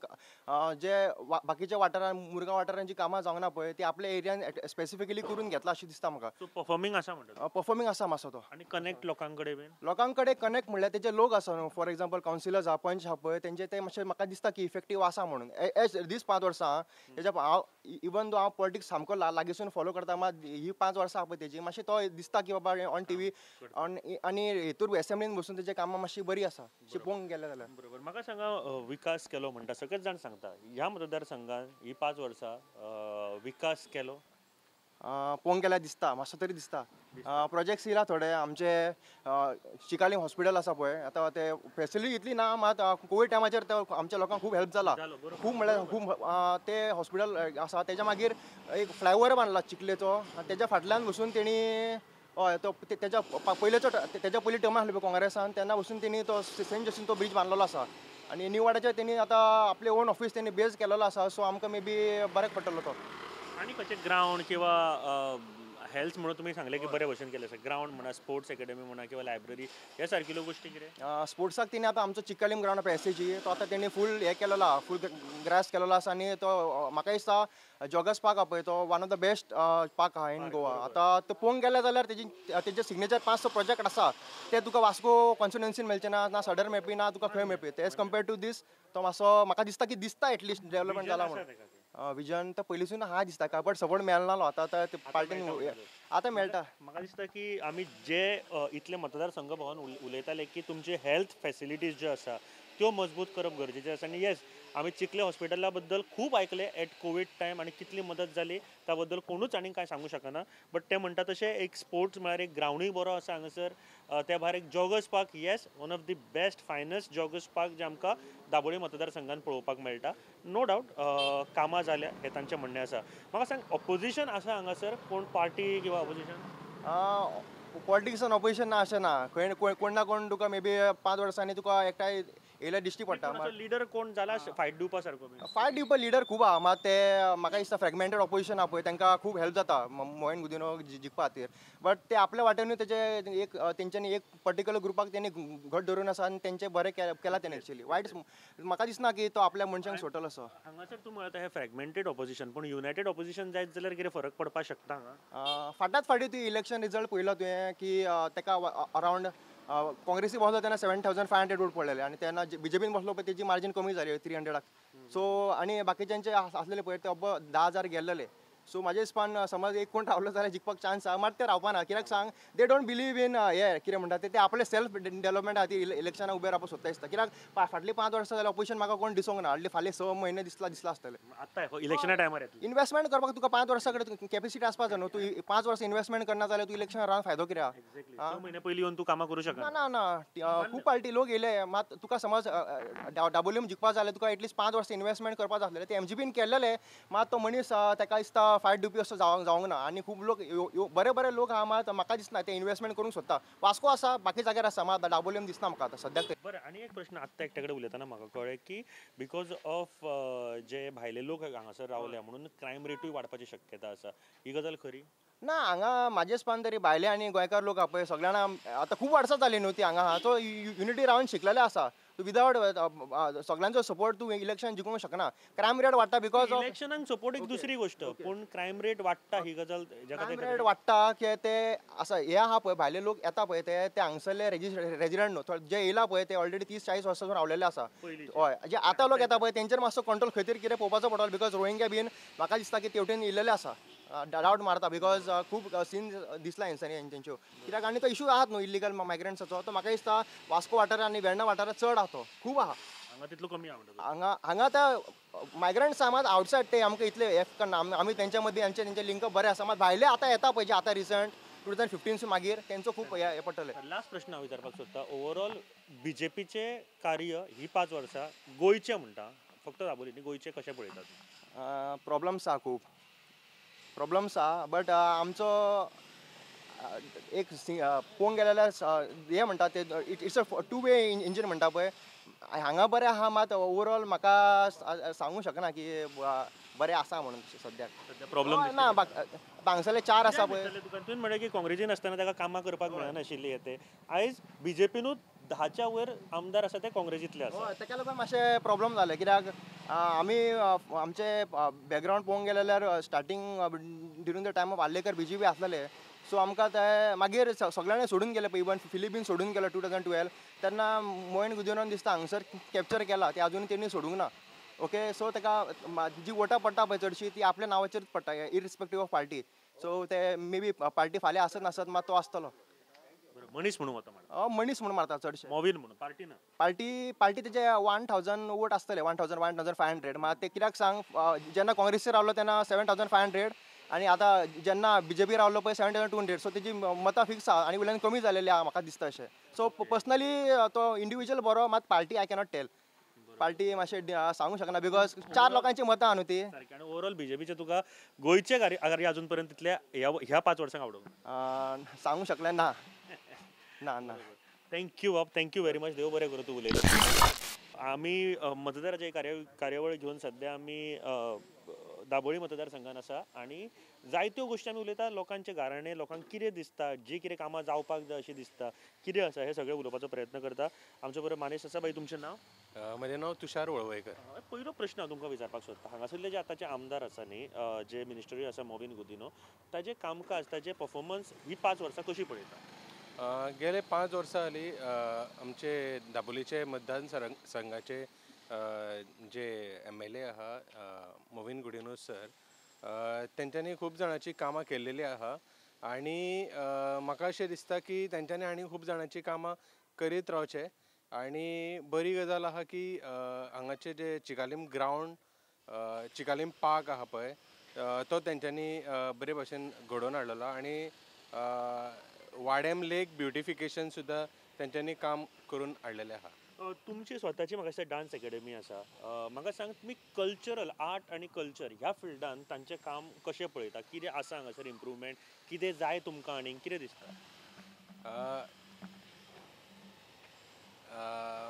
जे बाकीच्या वाठारान, मुरगांव वाठारान जी कामां जावंक ना पळय ती आपल्या एरियान स्पेसिफिकली करून घेतला अशें दिसता म्हाका. सो परफॉर्मींग आसा म्हणटा? परफॉर्मींग आसा मातसो तो. आनी कनेक्ट लोकां कडेन बीन? लोकां कडेन कनेक्ट म्हणल्यार तेजे लोक आसा न्हू, फॉर एग्जाम्पल कावन्सिलर्स आहा, पंच आहा पळय, तेंचे ते मातशें म्हाका दिसता की इफेक्टीव आसा म्हणून. एज दीस 5 वर्सां तेज्या हांव इवन दो हांव पॉलिटिक्स सामको लागींसून फॉलो करता, मात ही 5 वर्सां पळय तेजी मातशें तो दिसता की बाबा ऑन टीव्ही ऑन आनी हेतूर एसेंब्लीन बसून तेजे कामां मातशी बरी आसा अशी पळोवंक गेलें जाल्यार. बरोबर. म्हाका सांगा, विकास केलो म्हणटा सगळेच जाण सांगता, ह्या मतदारसंघान ही 5 वर्सां विकास केलो पळोवंक गेल्यार दिसता, मातसो तरी दिसता. प्रोजेक्ट्स येयला थोडे आमचे. चिकालीम हॉस्पिटल आसा पळय, आतां ते फेसिलिटी इतली ना, मात कोवीड टायमाचेर ते आमच्या लोकांक खूब हेल्प जाला, खूब म्हळ्यार खूब. ते हॉस्पिटल आसा, तेज्या मागीर एक फ्लायओवर बांदला चिखलेचो, तेज्या फाटल्यान बसून तेणी हय तो तेज्या पयलेचो तेज्या पयली टर्म आसलो पळय काँग्रेसान, तेन्ना बसून तेणी तो सेंट जोसीन तो ब्रीज बांदलेलो आसा. आनी न्यू वाड्याचेर तेणी आतां आपले ओन ऑफीस तेणी बेज केलेलो आसा. सो आमकां मे बी बऱ्याक पडटलो तो. आनी खंयचे ग्रावंड किंवा हेल्थ म्हणून तुमी सांगलें की बरे भशेन केलें आसा, ग्रावंड म्हणा, स्पोर्ट्स एकेडमी म्हणा किंवा लायब्ररी ह्या सारकिल्यो गोश्टी कितें? स्पोर्ट्साक तेणी आतां आमचो चिकालीम ग्रावंड पळय एसएजी, तो आतां तेणी फूल हें केलेलो आहा, फूल ग्रास केलेलो आसा. आनी तो म्हाका दिसता जॉगर्स पार्क आहा पळय, तो one of the best park आहा इन गोवा. आतां तो पळोवंक गेले जाल्यार तेजे सिग्नेचर 5 प्रोजेक्ट आसा, ते तुका वास्को कॉन्स्टिट्युएन्सीन मेळचे ना, ना सदर मेळपी ना तुका खंय मेळपी. एज कम्पेर्ड टू these तो मातसो म्हाका दिसता की दिसता एटलिस्ट डेवलपमेंट जाला म्हणून. विजन तर पयलींसून आहा दिसता का, बट सपोर्ट मेळनालो आतां पार्टीन आतां मेळटा. म्हाका दिसता की आमी जे इतले मतदारसंघ भोंवन उलयताले की तुमचे हेल्थ फेसिलिटीज ज्यो आसा त्यो मजबूत करप गरजेचें आसा. आनी येस, आमी चिखले हॉस्पिटला बद्दल खूब आयकलें एट कोवीड टायम आनी कितली मदत जाली त्या बद्दल कोणूच आनी कांय सांगू शकना. बट ते म्हणटा तशें एक स्पोर्ट्स म्हळ्यार एक ग्रावंडूय बरो आसा हांगासर, त्या भायर एक joggers park, yes one of the best finest joggers park जे आमकां दाबोळी मतदारसंघान पळोवपाक मेळटा. नो डावट कामां जाल्या हें तांचें म्हणणें आसा. म्हाका सांग, ऑपोजिशन आसा हांगासर कोण पार्टी किंवा ऑपोजिशन? पॉलिटिक्सान ऑपोजिशन ना अशें ना, खंय कोण ना कोण तुका मे बी 5 वर्सांनी तुका एकठांय येयल्यार दिश्टी पडटा. लिडर कोण जाला फायट दिवपा सारको? फायट दिवपा लिडर खूब आहा, मात ते म्हाका दिसता फ्रेगमेंटेड ऑपोजिशन आहा पळय, तांकां खूब हेल्प जाता मोहीन गुदिन्हो जिखपा खातीर. बट ते आपल्या वाटेनूय तेजे एक तेंच्यांनी एक पर्टिक्युलर ग्रुपाक तेणी घट धरून आसा आनी तेंचें बरें केलां तेणें एक्चुअली. वायट म्हाका दिसना की तो आपल्या मनशांक सोडटलो असो. हांगासर तूं म्हणटा हें फ्रेगमेंटेड ऑपोजिशन, पूण युनायटेड ऑपोजिशन जायत जाल्यार कितें फरक पडपाक शकता हांगा? फाटात फाटीं तूं इलेक्शन रिजल्ट पळयलो तुवें की ताका अरावंड काँग्रेसी बसलो तेन्ना 7500 वोट पडलेले आनी तेन्ना बीजेपीन बसलो पळय तेजी मार्जीन कमी जाली 300. सो आनी बाकीच्यांचे आसलेले पळय ते अब्ब 10,000 गेल्लेले. सो म्हाज्या हिसपान समज एक कोण रावलो जाल्यार जिखपाक चान्स आहा, मात ते रावपाना. कित्याक सांग, they don't believe in हे कितें म्हणटा ते आपले सेल्फ डेवलपमेंट खातीर इलेक्शनाक उबे रावपाक सोदता दिसता. कित्याक फाटलीं 5 वर्सां जाल्यार ऑपोजिशन म्हाका कोण दिसूंक ना, हाडली फाल्यां 6 म्हयने दिसला आसतलें. आतां इलेक्शना टायमार इन्वेस्टमेंट करपाक तुका 5 वर्सां कडेन कॅपेसिटी आसपाक जाय न्हू. तूं 5 वर्सां इन्वेस्टमेंट करना जाल्यार तूं इलेक्शन रावन फायदो कित्याक? 6 म्हयने पयलीं येवन तूं कामां करूं शकना. ना ना, खूब पार्टी लोक येयले, मात तुका समज दाबोलीम जिखपाक जाल्यार तुका एटलिस्ट 5 वर्सां इन्वेस्टमेंट करपाक जाय आसलें. ते एमजीपीन केल्लेले, मात तो मनीस ताका दिसता फायट दिवपी असो जावंक ना. आनी खूब लोक बरे बरे लोक आहा, मात म्हाका दिसना ते इन्वेस्टमेंट करूंक सोदता. वास्को आसा, बाकी जाग्यार आसा, मात दाबोलीम दिसना म्हाका आतां सद्याक. बरें, आनी एक प्रश्न आत्तां एकट्या कडेन उलयतना म्हाका कळ्ळें की because of जे भायले लोक हांगासर रावल्या म्हणून क्रायम रेटूय वाडपाची शक्यता आसा, ही गजाल खरी? ना हांगा म्हाजे हिसपान तरी भायले आनी गोंयकार लोक आहा पळय सगळ्यांना आतां खूब वर्सां जालीं न्हू ती हांगा आहा सो युनिटी रावन शिकलेले आसा. तूं विदावट सगळ्यांचो सपोर्ट तूं इलेक्शन जिखूंक शकना. क्रायम रेट वाडटा because इलेक्शनाक सपोर्ट एक दुसरी गोश्ट, पूण क्रायम रेट वाडटा ही गजाल. क्रायम रेट वाडटा की ते आसा हे आहा पळय भायले लोक येता पळय ते हांगसरले रेजिडंट न्हू, जे येयला पळय ते ऑलरेडी 30-40 वर्सां रावलेले आसा. हय, जे आतां लोक येता पळय तेंचेर मातसो कंट्रोल खंय तरी कितें पळोवपाचो पडटलो because Rohingya बीन म्हाका दिसता की तेवटेन येयलेले आसा, डावट मारता because खूब सीन दिसला हेंच्यांनी तेंच्यो. कित्याक आनी तो इशू आहात न्हू इल्लिगल मायग्रंट्साचो, तो म्हाका दिसता वास्को वाठार आनी वेर्णा वाठारांत चड आहा, तो खूब आहा. हांगा तितलो कमी आहा. हांगा हांगा त्या मायग्रंट्स आहा मात आवटसायड ते आमकां इतले हे करना, आमी तेंच्या मदीं आमचे तेंचे लिंक बरें आसा मात भायले आतां येता पळय जे आतां रिसंट 2015 मागीर तेंचो खूब हे पडटलें. लास्ट प्रश्न हांव विचारपाक सोदता, ओवरऑल बीजेपीचें कार्य ही 5 वर्सां गोंयचें म्हणटा, फक्त दाबोली न्ही, गोंयचें कशें पळयतात? प्रॉब्लम्स आहा, खूब प्रॉब्लम्स आहा, बट आमचो एक पळोवंक गेले जाल्यार हें म्हणटा ते it's a two way engine म्हणटा पळय, हांगा बरें आहा मात ओवरऑल म्हाका सांगूंक शकना की बरें आसा म्हणून सद्याक. प्रॉब्लम ना, हांगसरले 4 आसा पळय. तुवें म्हणलें की काँग्रेसीन आसतना ताका कामां करपाक मेळनाशिल्लीं ते, आयज बीजेपीनूच 10च्या वयर आमदार आसा ते काँग्रेसींतले आसा. ताका लागून मातशें प्रॉब्लम जालें कित्याक आमी आमचे बॅकग्रावंड पळोवंक गेले जाल्यार starting during the time of Arlekar BJP आसलेले, सो आमकां ते मागीर सगळ्यांनी सोडून गेले पळय, इवन फिलीप बीन सोडून गेलो 2012, तेन्ना मोहीन गुदिन्होन दिसता हांगसर कॅप्चर केला, ते आजून तेणी सोडूंक ना. ओके, सो ताका जी वोटां पडटा पळय चडशी ती आपल्या नांवाचेरच पडटा इरिस्पेक्टीव ऑफ पार्टी. सो ते मे बी पार्टी फाल्यां आसत नासत मात तो आसतलो. मनीस म्हणून वता, मनीस म्हणून मारता चडशे, मोवीन म्हणून पार्टी ना. पार्टी पार्टी तेजे 1000 वोट आसतले, 1000 1500. मात ते कित्याक सांग, जेन्ना काँग्रेसीर रावलो तेन्ना 7500 आनी आतां जेन्ना बीजेपी रावलो पळय 7200. सो तेजी मतां फिक्स आहा आनी वयल्यान कमी जालेली आहा म्हाका दिसता अशें. सो पर्सनली तो इंडिविज्युअल बरो, मात party I cannot tell, party मातशें सांगूंक शकना because 4 लोकांची मतां आहा न्हू ती. सारकें. आनी ओवरऑल बीजेपीचें तुका गोंयचें कार्य अजून पर्यंत तितलें ह्या 5 वर्सांक आवडूंक सांगूंक शकलें ना. ना ना. Thank you बाब, thank you very much. देव बरें करूं तूं उलयलो. आमी मतदाराचे कार्यावळ घेवन सद्या आमी दाबोळी मतदारसंघान आसा आनी जायत्यो गोश्टी आमी उलयता, लोकांचे गाराणे, लोकांक कितें दिसता, जी कितें कामां जावपाक जाय अशें दिसता, कितें आसा हें सगळें उलोवपाचो प्रयत्न करता. आमचे बरोबर मानेश आसा. बाई, तुमचें नांव? म्हजें नांव तुषार वळवयकर. पयलो प्रश्न हांव तुमकां विचारपाक सोदता, हांगासरले जे आतांचे आमदार आसा न्ही, जे मिनिस्टरूय आसा मोविन गुदिन्हो, ताजें कामकाज, ताजें परफॉर्मन्स ही 5 वर्सां कशी पळयता? गेले 5 वर्सां जाली आमचे दाबोलीचे मतदार संघाचे जे MLA आहा मोविन गुदिन्हो सर, तेंच्यांनी खूब जाणांची कामां केल्लेली आहा आनी म्हाका अशें दिसता की तेंच्यांनी आनी खूब जाणांची कामां करीत रावचें. आनी बरी गजाल आहा की हांगाचे जे चिकालीम ग्रावंड, चिकालीम पार्क आहा पळय, तो तेंच्यांनी बरे भशेन घडोवन हाडलेलो आनी वाडेम लेक ब्युटिफिकेशन सुद्दां तेंच्यांनी काम करून हाडलेलें आहा. तुमची स्वताची म्हाका दिसता डान्स एकेडमी आसा, म्हाका सांग तुमी कल्चरल आर्ट आनी कल्चर ह्या फिल्डान तांचें काम कशें पळयता, कितें आसा हांगासर इम्प्रूवमेंट, कितें जाय तुमकां आनी कितें दिसता?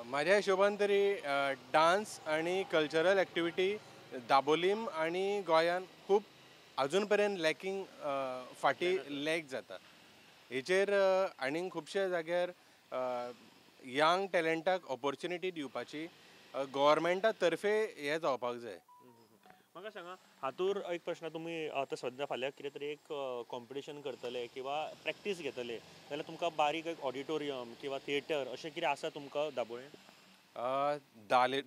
म्हाज्या हिशोबान तरी डान्स आनी कल्चरल एक्टिविटी दाबोलीम आनी गोंयान खूब आजून पर्यंत लॅकिंग, फाटीं लॅक जाता. हेचेर आनीक खुबशे जाग्यार यंग टॅलंटाक ऑपोर्चुनिटी दिवपाची गोवोरमेंटा तर्फे हें जावपाक जाय. म्हाका सांगा, हातूर एक प्रश्न, तुमी आतां सद्या फाल्यां कितें तरी एक कॉम्पिटिशन करतले किंवा प्रॅक्टीस घेतले जाल्यार तुमकां बारीक एक ऑडिटोरियम किंवा थिएटर अशें कितें आसा तुमकां दाबोळेन?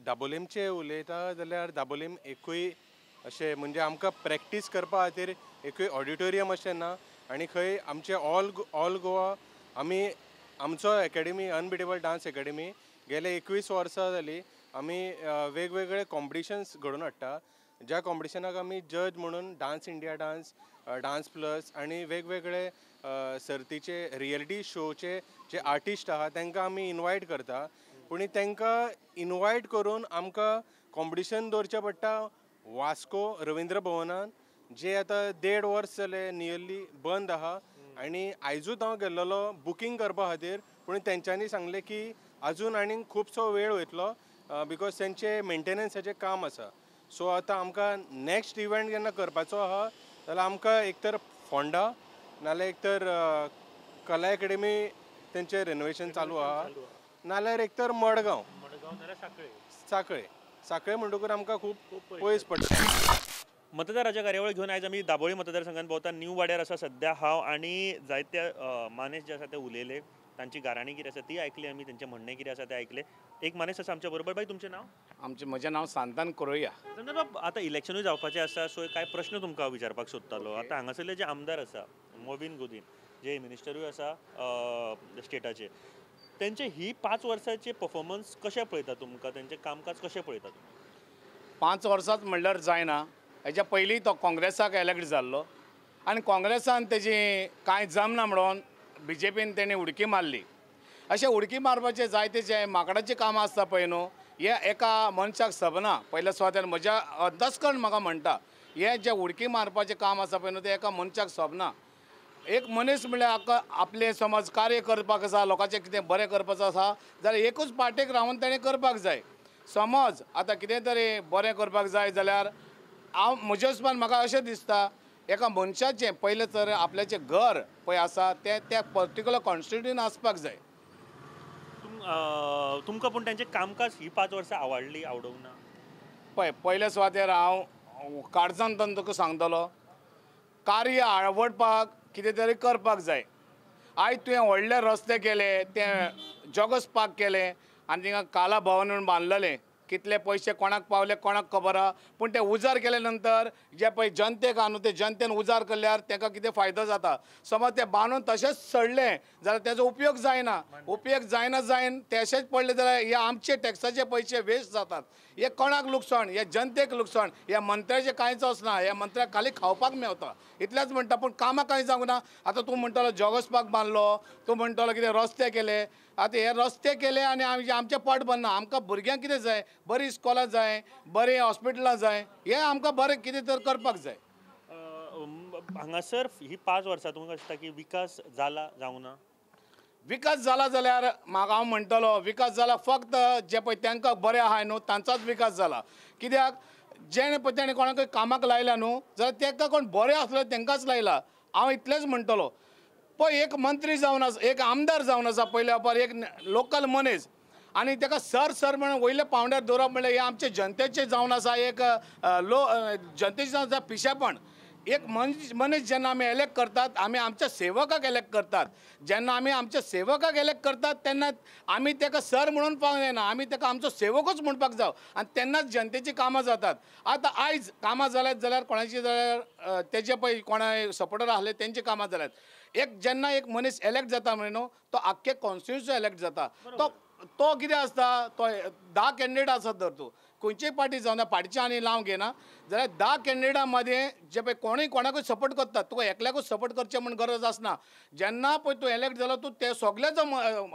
दाबोलीमचें उलयता जाल्यार दाबोलीम एकूय अशें म्हणजे आमकां प्रॅक्टीस करपा खातीर एकूय ऑडिटोरियम अशें ना आनी खंय आमचे ऑल गोवा आमी आमचो एकेडमी अनबिटेबल डान्स एकेडमी गेले 21 वर्सां जाली आमी वेगवेगळे कॉम्पिटिशन्स घडोवन हाडटा, ज्या कॉम्पिटिशनाक आमी जज म्हणून dance India dance, dance plus आनी वेगवेगळे सर्तीचे रियलिटी शोचे जे आर्टिस्ट आहा तांकां आमी इनवायट करता. पूण तांकां इनवायट करून आमकां कॉम्पिटिशन दवरचें पडटा वास्को रविंद्र भवनान, जे आतां 1.5 वर्स जालें नियरली बंद आहा आनी आयजूच हांव गेल्लोलो बुकींग करपा खातीर, पूण तेंच्यांनी सांगलें की आजून आनीक खुबसो वेळ वयतलो because तेंचें मेंटेनन्साचें काम आसा. सो आतां आमकां नेक्स्ट इवेंट जेन्ना करपाचो आहा जाल्यार आमकां एक तर फोंडा नाल्यार एक तर कला एकेडमी तेंचें रेनोवेशन चालू आहा, नाल्यार एक तर मडगांव साकळे साकळे साकळे म्हणटकूच आमकां खूब पयस पडटा. मतदाराच्या कार्यावळ घेवन आयज आमी दाबोळी मतदारसंघात भोंवता. न्यू वाड्यार आसा सद्या हांव आनी जायत्या मानेस जे आसा ते उलयले, तांची गाराणी कितें आसा ती आयकली आमी, तेंचें म्हणणें कितें आसा तें आयकलें. एक मानेस आसा आमच्या बरोबर. बाय, तुमचें नांव? आमचें म्हजें नांव सांतान कोरोया. सांतान बाब, आतां इलेक्शनूय जावपाचें आसा, सो कांय प्रश्न तुमकां हांव विचारपाक सोदतालो. आतां हांगासरले जे आमदार आसा मॉविन गुदीन, जे मिनिस्टरूय आसा स्टेटाचे, तेंचे ही 5 वर्सांचे परफॉर्मन्स कशें पळयता तुमकां, तेंचें कामकाज कशें पळयता तुमी? 5 वर्सांच म्हणल्यार जायना. हेच्या पयलीं तो काँग्रेसाक एलेक्ट जाल्लो आनी काँग्रेसान तेजी कांय जमना म्हणून बीजेपीन तेणी उडकी मारली. अशें उडकी मारपाचे जायते जे माकडाचीं कामां आसता पळय न्हू, हे एका मनशाक सबना. पयल्या सुवातेर म्हज्या अंतस्करण म्हाका म्हणटा, हे जे उडकी मारपाचें काम आसा पळय न्हू तें एका मनशाक सोबना. एक मनीस म्हणल्यार आपलें समज कार्य करपाक आसा, लोकांचें कितें बरें करपाचें आसा जाल्यार एकूच पार्टेक रावन तेणें करपाक जाय. समज आतां कितें तरी बरें करपाक जाय जाल्यार हांव म्हज्या हिसपान म्हाका अशें दिसता, एका मनशाचें पयलें तर आपल्याचें घर पळय आसा तें त्या पर्टिक्युलर कॉन्स्टिट्यून आसपाक जाय. तुमकां पूण तेंचें कामकाज ही 5 वर्सां आवडली, आवडूंक ना? पळय, पयल्या सुवातेर हांव काळजान तुका सांगतलो, कार्य आवडपाक कितें तरी करपाक जाय. आयज तुवें व्हडले रस्ते केले, ते जॉगर्स पार्क केले आनी थिंगा काला भवन म्हणून बांदलेलें, कितले पयशे कोणाक पावले कोणाक खबर आहा, पूण ते उजार केले नंतर जे पळय जनतेक आहा न्हू ते जनतेन उजार केल्यार तांकां कितें फायदो जाता. समज ते बांदून तशेंच सडलें जाल्यार तेजो उपयोग जायना, उपयोग जायना जायन तशेंच पडलें जाल्यार हे आमचे टॅक्साचे पयशे वेस्ट जातात. हे कोणाक लुकसाण, हे जनतेक लुकसाण, ह्या मंत्र्याचें कांयच वचना, ह्या मंत्र्याक खाली खावपाक मेवता इतलेंच म्हणटा, पूण कामां कांय जावंक ना. आतां तूं म्हणटलो जॉगर्स पार्क बांदलो, तूं म्हणटलो कितें रस्ते केले, आतां हे रस्ते केले आनी आमचें पोट भरना. आमकां भुरग्यांक कितें जाय, बरीं इस्कॉलां जाय, बरीं हॉस्पिटलां जाय, हें आमकां बरें कितें तर करपाक जाय. हांगासर ही 5 वर्सां तुमकां दिसता की विकास जाला जावंक ना? विकास जाला जाल्यार म्हाका हांव म्हणटलो विकास जाला फक्त जे पळय तांकां बरें आहा न्हू तांचोच विकास जाला. कित्याक जेणे पळय तेणें कोणाकय कामाक लायला न्हू जाल्यार तांकां कोण बरें आसलो तांकांच लायला. हांव इतलेंच म्हणटलो, पळय एक मंत्री जावन आसा, एक आमदार जावन आसा, पयल्या वपार एक लोकल मनीस आनी ताका सर सर म्हणून वयल्या पावंड्यार दवरप म्हणल्यार हें आमचे जनतेचें जावन आसा एक लो जनतेचें जावन आसा पिशेपण. एक मनीस जेन्ना आमी एलेक्ट करतात, आमी आमच्या सेवकाक एलेक्ट करतात. जेन्ना आमी आमच्या सेवकाक एलेक्ट करतात तेन्ना आमी ताका सर म्हणून पावंक जायना, आमी ताका आमचो सेवकूच म्हणपाक जाव आनी तेन्नाच जनतेचीं कामां जातात. आतां आयज कामां जाल्यात जाल्यार कोणाची जाल्यार तेजे पळय कोणा सपोर्टर आहले तेंची कामां जाल्यात. एक जेन्ना एक मनीस एलेक्ट जाता म्हण न्हू तो आख्खे कॉन्स्टिट्युन्सी एलेक्ट जाता. तो कितें आसता, तो 10 कॅन्डिडेट आसत धर तूं खंयचीय पार्टी जावं ना, पार्टीचें आनी लावंक घेना जाल्यार 10 कॅन्डिडेटां मदें जे पळय कोणूय कोणाकूय सपोर्ट करता, तुका एकल्याकूच सपोर्ट करचें म्हूण गरज आसना. जेन्ना पळय तूं एलेक्ट जालो तूं ते सगळे जो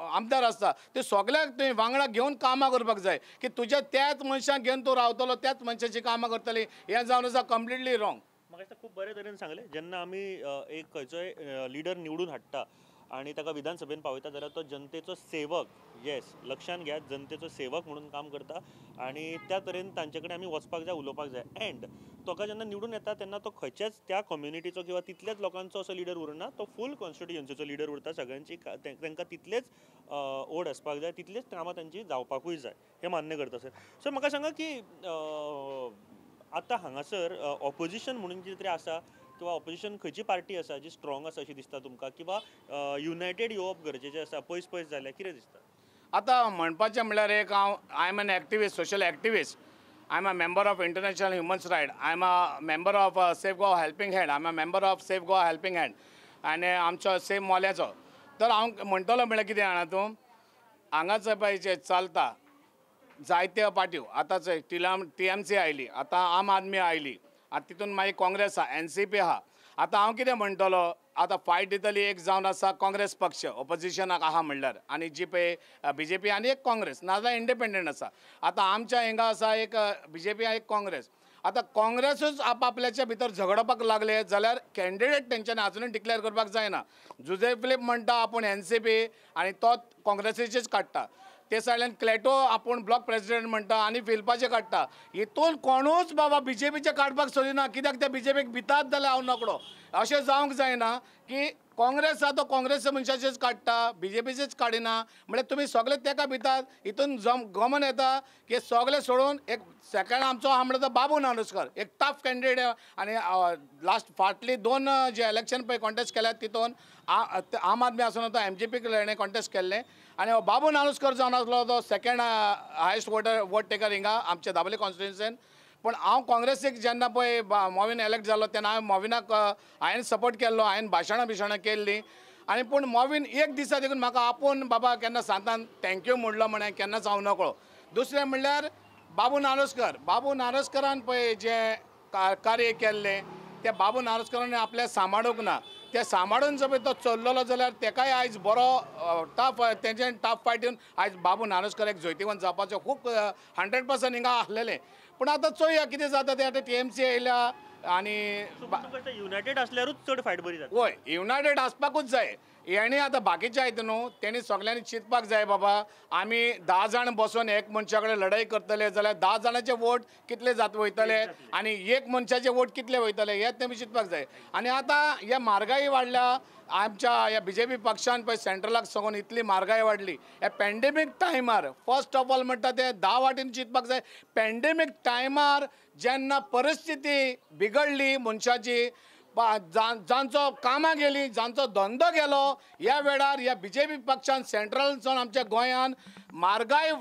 आमदार आसता ते सगळ्याक तुवें वांगडा घेवन कामां करपाक जाय की तुज्या त्याच मनशाक घेवन तूं रावतलो, त्याच मनशाचीं कामां करतली, हें जावन आसा कंप्लिटली रॉंग. म्हाका दिसता खूब बरे तरेन सांगलें. जेन्ना आमी एक खंयचोय लिडर निवडून हाडटा आनी ताका विधानसभेन पावयता जाल्यार तो जनतेचो सेवक, येस लक्षांत घेयात, जनतेचो सेवक म्हणून काम करता आनी त्या तरेन तांचे कडेन आमी वचपाक जाय, उलोवपाक जाय. एंड ताका जेन्ना निवडून येता तेन्ना तो खंयच्याच त्या कम्युनिटीचो किंवा तितल्याच लोकांचो असो लिडर उरना, तो फूल कॉन्स्टिट्युयन्सीचो लिडर उरता. सगळ्यांची तांकां तितलेच ओड आसपाक जाय, तितलेच कामां तांची जावपाकूय जाय, हें मान्य करता सर. सर म्हाका सांगा की आतां हांगासर ऑपोजिशन म्हणून कितें तरी आसा किंवा ऑपोजिशन खंयची पार्टी आसा जी स्ट्रॉंग आसा अशी दिसता तुमकां, किंवा युनायटेड येवप गरजेचें आसा, पयस पयस जाल्यार कितें दिसता? आतां म्हणपाचें म्हणल्यार एक हांव I am an activist, social activist, I am a member of international human right, I am a member of save Goa helping hand, I am a member of save Goa helping hand आनी आमचो सेव मोल्याचो. तर हांव म्हणटलो म्हणल्यार कितें जाणा तूं, हांगाच पळय जें चलता जायत्यो पार्ट्यो, आतां चोय टीएमसी आयली, आतां आम आदमी आयली, आतां तितून मागीर काँग्रेस आहा, एनसीपी आहा. आतां हांव कितें म्हणटलो, आतां फायट दितली एक जावन आसा काँग्रेस पक्ष ऑपोजिशनाक आहा म्हणल्यार, आनी जी पळय बीजेपी आनी एक काँग्रेस, नाजाल्यार इंडिपेंडंट आसा. आतां आमच्या हिंगा आसा एक बीजेपी आनी एक काँग्रेस. आतां काँग्रेसूच आपआपल्याच्या भितर झगडपाक लागले जाल्यार कॅन्डिडेट तेंच्यांनी आजुनूय डिक्लेअर करपाक जायना. जुजे फिलीप म्हणटा आपूण एनसीपी आनी तो काँग्रेसीचेच काडटा. ते सायडल्यान क्लेटो आपूण ब्लॉक प्रेसिडेंट म्हणटा आनी फिल्पाचे काडटा. हितून कोणूच बाबा बीजेपीचे काडपाक सोदिना, कित्याक ते बीजेपीक भितात जाल्यार हांव नकळो. अशें जावंक जायना की काँग्रेस आहा तो काँग्रेस मनशाचेच काडटा, बीजेपीचेच काडिना, म्हळ्यार तुमी सगळे तेका भितात. हितून गमन येता की सगळे सोडून एक सेकंड आमचो आहा म्हणटा तो बाबू नानोस्कर एक टफ कॅन्डिडेट आनी लास्ट फाटली 2 जे इलेक्शन पळय कॉन्टेस्ट केल्यात तितून आम आदमी आसून तो एमजीपीक हेणें कॉन्टेस्ट केल्लें आनी बाबू नानोस्कर जावन आसलो तो सेकंड हायस्ट वोट टेकर हिंगा आमच्या दाबोली कॉन्स्टिट्युन्सीन. पूण हांव काँग्रेसीक जेन्ना पळय मोविन एलेक्ट जालो तेन्ना हांवें मोविनाक हांवें सपोर्ट केल्लो, हांवें भाशणां बिशणां केल्लीं आनी पूण मोविन एक दिसा देखून म्हाका आपोवन बाबा केन्ना सांतान thank you म्हणलो म्हण केन्नाच हांव नकळो. दुसरें म्हणल्यार बाबू नारोस्कर, बाबू नारोस्करान पळय जें कार्य केल्लें तें बाबू नारोस्करान आपल्या सांबाळूंक ना, ते सांबाळून जर तो चल्लेलो जाल्यार तेकाय आयज बरो टफ तेंच्यान टफ फायट दिवन आयज बाबू नारोस्कर एक जैतिवंत जावपाचो खूब 100% हिंगा आसलेलें. पूण आतां चोया कितें जाता तें. आतां टीएमसी येयल्या आनी युनायटेड आसल्यारूच चड फायट बरी जाता. हय, युनायटेड आसपाकूच जाय. हेणी आतां बाकीचे आयत न्हू तेणी सगल्यांनी चिंतपाक जाय बाबा आमी 10 जाण बसून एक मनशा कडेन लढाई करतले जाल्यार 10 जाणांचे वोट कितले जात वयतले आनी एक मनशाचे वोट कितले वयतले हें तेमी चिंतपाक जाय. आनी आतां हे म्हारगाय वाडल्या आमच्या ह्या बीजेपी पक्षान पळय सेंट्रलाक साकून इतली म्हारगाय वाडली. ह्या पॅन्डेमीक टायमार फर्स्ट ऑफ ऑल म्हणटा ते 10 वाटेन चिंतपाक जाय. पॅन्डेमीक टायमार जेन्ना परिस्थिती बिगडली मनशाची, जांचो कामां गेली, जांचो धंदो गेलो, ह्या वेळार ह्या बीजेपी पक्षान सेंट्रलसून आमच्या गोंयान म्हारगाय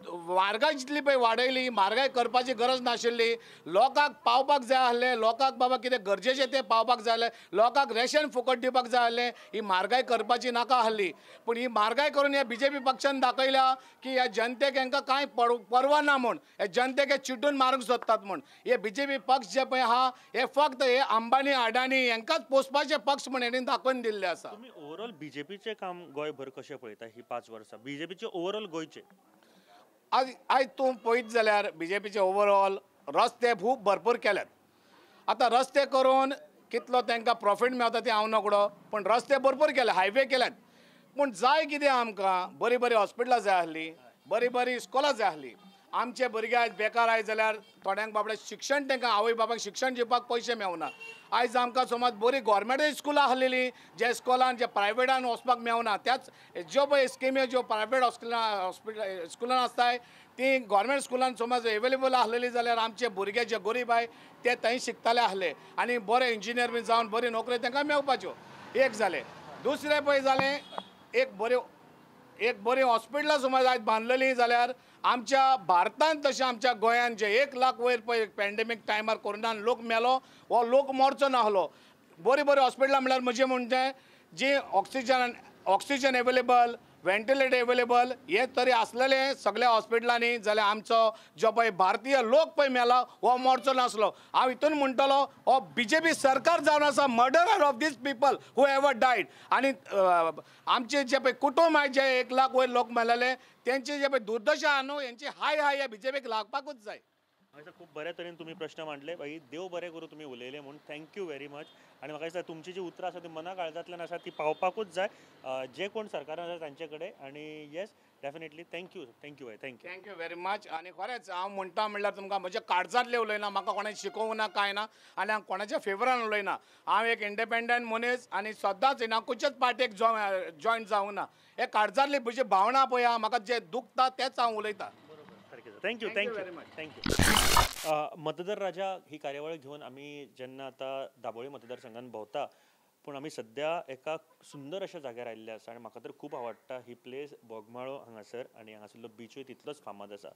म्हारगाय जितली पळय वाडयली, म्हारगाय करपाची गरज नाशिल्ली. लोकांक पावपाक जाय आसलें, लोकांक बाबा कितें गरजेचें तें पावपाक जाय आसलें, लोकांक रेशन फुकट दिवपाक जाय आसलें, ही म्हारगाय करपाची नाका आसली. पूण ही म्हारगाय करून ह्या बीजेपी पक्षान दाखयल्या की ह्या जनतेक हांकां कांय परवा ना म्हूण, ह्या जनतेक हे चिड्डून मारूंक सोदतात म्हूण. हे बीजेपी पक्ष जे पळय आहा हे फक्त हे अंबानी अडानी हांकांच पोसपाचे पक्ष म्हूण हेणी दाखोवन दिल्ले आसा. तुमी ओवरऑल बीजेपीचें काम गोंयभर कशें पळयता ही 5 वर्सां बीजेपीचें ओवरऑल गोंयचें? आज आयज तूं पळयत जाल्यार बीजेपीचे ओवरऑल रस्ते खूब भरपूर केल्यात. आतां रस्ते करून कितलो तांकां प्रॉफीट मेळटा तें हांव नकळो, पूण रस्ते भरपूर केले, हायवे केल्यात. पूण जाय कितें आमकां, बरीं बरीं हॉस्पिटलां जाय आसलीं, बरीं बरीं इस्कॉलां जाय आसलीं. आमचे भुरगे आयज बेकार आयज जाल्यार थोड्यांक बाबडे शिक्षण तांकां आवय बापायक शिक्षण दिवपाक पयशे मेवना. आयज आमकां समज बरी गोवोरमेंट स्कुलां आसलेलीं, जे स्कुलान जे प्रायवेटान वचपाक मेवना, त्याच ज्यो पळय स्किम्यो ज्यो प्रायवेट हॉस्पिटल स्कुलान आसताय ती गोवोरमेंट स्कुलान समज एवेलेबल आसलेली जाल्यार आमचे भुरगे जे गरीब आय ते थंय शिकताले आसले आनी बरे इंजिनियर बी जावन बरी नोकरी तांकां मेवपाच्यो. एक जालें. दुसरें पळय जालें एक बरी हॉस्पिटलां समज आयज बांदलेलीं जाल्यार आमच्या भारतांत तशें आमच्या गोंयांत जे 1 लाख वयर पळय पॅन्डेमीक टायमार कोरोनान लोक मेलो हो लोक मरचो नासलो. बरीं बरीं हॉस्पिटलां म्हणल्यार म्हजें म्हणजे जी ऑक्सिजन एवेलेबल, व्हेंटिलेटर एवेलेबल हे तरी आसलेले सगळ्या हॉस्पिटलांनी जाल्यार आमचो जो पळय भारतीय लोक पळय मेला हो मरचो नासलो. हांव हितून म्हणटलो हो बीजेपी सरकार जावन आसा murderer of these people who ever died. आनी आमचे जे पळय कुटुंब आहाय जे 1 लाख वयर लोक मेलेले तेंची जे पळय दुर्दशा आहा न्हू हेंची हाय हाय ह्या बीजेपीक लागपाकूच जाय. खूब बऱ्या तरेन तुमी प्रश्न मांडले बाई, देव बरें करूं तुमी उलयले म्हूण, thank you very much. आनी म्हाका दिसता तुमची जी उतरां आसा ती मना काळजांतल्यान आसा ती पावपाकूच जाय जे कोण सरकारान आसा तांचे कडेन. आनी yes definitely thank you, thank you bye, thank you, thank you very much. आनी खरेंच हांव म्हणटा म्हणल्यार तुमकां म्हज्या काळजांतलें उलयना, म्हाका कोणें शिकोवंक ना कांय ना आनी हांव कोणाच्या फेवरान उलयना. हांव एक इंडिपेंडंट मनीस आनी सदांच हांव खंयच्याच पार्टीक जॉयन जावंक ना. हे काळजांतली म्हजी भावना पळय आहा, म्हाका जें दुखता तेंच हांव उलयता. Thank you, thank you very much, thank you. मतदार राजा ही कार्यावळ घेवन आमी जेन्ना आतां दाबोळी मतदारसंघान भोंवता, पूण आमी सद्या एका सुंदर अशा जाग्यार आयिल्ले आसा आनी म्हाका तर खूब आवडटा ही प्लेस, बोगमाळो हांगासर, आनी हांगासरलो बिचूय तितलोच फामाद आसा.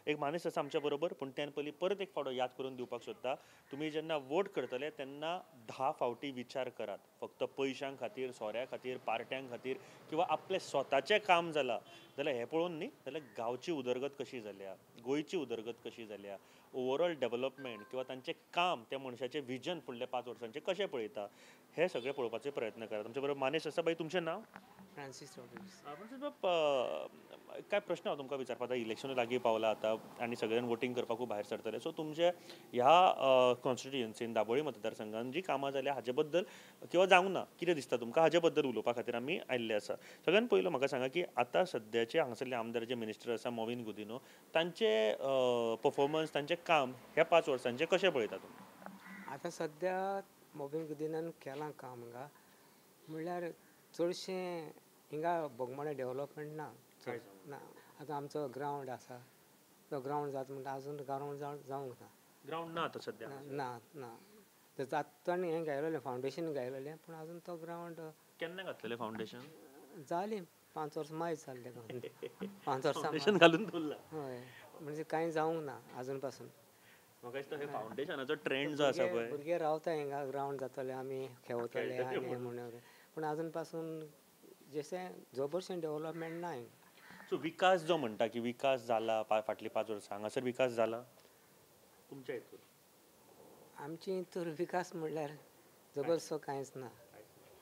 एक माणूस आसा आमच्या बरोबर, पूण त्यान पयलीं परत एक फावट याद करून दिवपाक सोदता, तुमी जेन्ना वोट करतले तेन्ना 10 फावटी विचार करात. फक्त पयशां खातीर, सोऱ्या खातीर, पार्ट्यां खातीर किंवा आपलें स्वताचें काम जालां जाल्यार हें पळोवन न्ही, जाल्यार गांवची उदरगत कशी जाल्या, गोंयची उदरगत कशी जाल्या, ओवरऑल डेवलपमेंट किंवा तांचें काम, त्या मनशाचें विजन फुडल्या 5 वर्सांचें कशें पळयता, हें सगळें पळोवपाचो प्रयत्न करात. तुमचे बरोबर मानेश आसा. बाई, तुमचें नांव? फ्रांसीस रॉड्रिगीस. फ्रांसीस बाब, काय प्रश्न हांव तुमकां विचारपा, आतां इलेक्शन लागीं पावला आतां आनी सगळे जाण वोटींग करपाकूय भायर सरतले, सो तुमचे ह्या कॉन्स्टिट्युयन्सीन दाबोळी मतदारसंघान जी कामां जाल्या हाजे बद्दल किंवा जावंक ना कितें दिसता तुमकां हाजे बद्दल उलोवपा खातीर आमी आयिल्ले आसा. सगळ्यान पयलो म्हाका सांगा की आतां सद्याचे हांगासरले आमदार जे मिनिस्टर आसा मॉविन गुदिन्हो, तांचे परफॉर्मन्स, तांचें काम ह्या 5 वर्सांचें कशें पळयता तुमी? आतां सद्या मॉविन गुदिन्होन केलां काम हांगा, म्हणल्यार चडशें हिंगा बोगमाळो डेवलपमेंट ना चड ना. आतां आमचो ग्रावंड आसा तो ग्रावंड जाता म्हणटा आजून ग्रावंड जावंक ना. ग्रावंड ना आतां सद्या? ना ना, जाता हें घायलेलें फावंडेशन घायलेलें, पूण आजून तो ग्रावंड केन्ना घातलेलें फावंडेशन? जालीं 5 वर्सां मायज जालें तेका, 5 वर्सां फावंडेशन घालून दवरलां. हय, म्हणजे कांय जावंक ना आजून पासून. म्हाका दिसता हे फावंडेशनाचो ट्रेंड जो आसा पळय, भुरगे रावता हिंगा ग्रावंड जातलें आमी खेळतले आनी म्हणून, पूण आजून पासून जशें जबरशें डेवलपमेंट ना. सो विकास जो म्हणटा की विकास जाला फाटलीं 5 वर्सां, हांगासर विकास जाला तुमच्या हितून? आमचे हितून विकास म्हणल्यार जबरसो कांयच ना,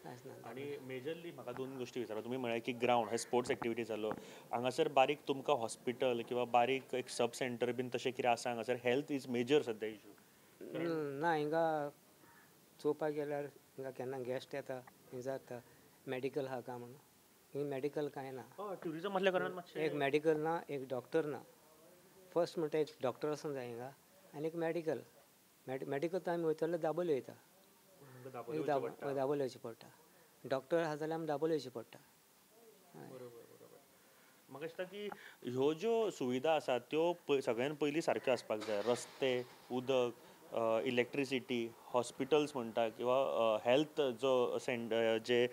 कांयच ना. आनी मेजरली म्हाका 2 गोश्टी विचारता. तुमी म्हळ्यार की ग्रावंड हे स्पोर्ट्स एक्टिविटी जालो, हांगासर बारीक तुमकां हॉस्पिटल किंवा बारीक एक सब सेंटर बीन तशें कितें आसा हांगासर? हेल्थ is major सद्या इशू ना हिंगा. चोवपाक गेल्यार हिंगा केन्ना गेस्ट येता हें जाता, मेडिकल आहा काय म्हणून, हिंगा मेडिकल कांय ना. ट्युरिजम आसल्या कारणान मातशें एक मेडिकल ना, एक डॉक्टर ना. फर्स्ट म्हणटा एक डॉक्टर आसूंक जाय हिंगा आनी एक मेडिकल. मेडिकल तर आमी वयतले दाबोळी वयता, दाबोळी वयचें पडटा. डॉक्टर आसा जाल्यार आमी दाबोळी वयचें पडटा. बरोबर बरोबर. म्हाका दिसता की ह्यो ज्यो सुविधा आसा त्यो सगळ्यान पयलीं सारक्यो आसपाक जाय. रस्ते, उदक, इलेक्ट्रिसिटी, हॉस्पिटल्स म्हणटा किंवा हेल्थ जो जे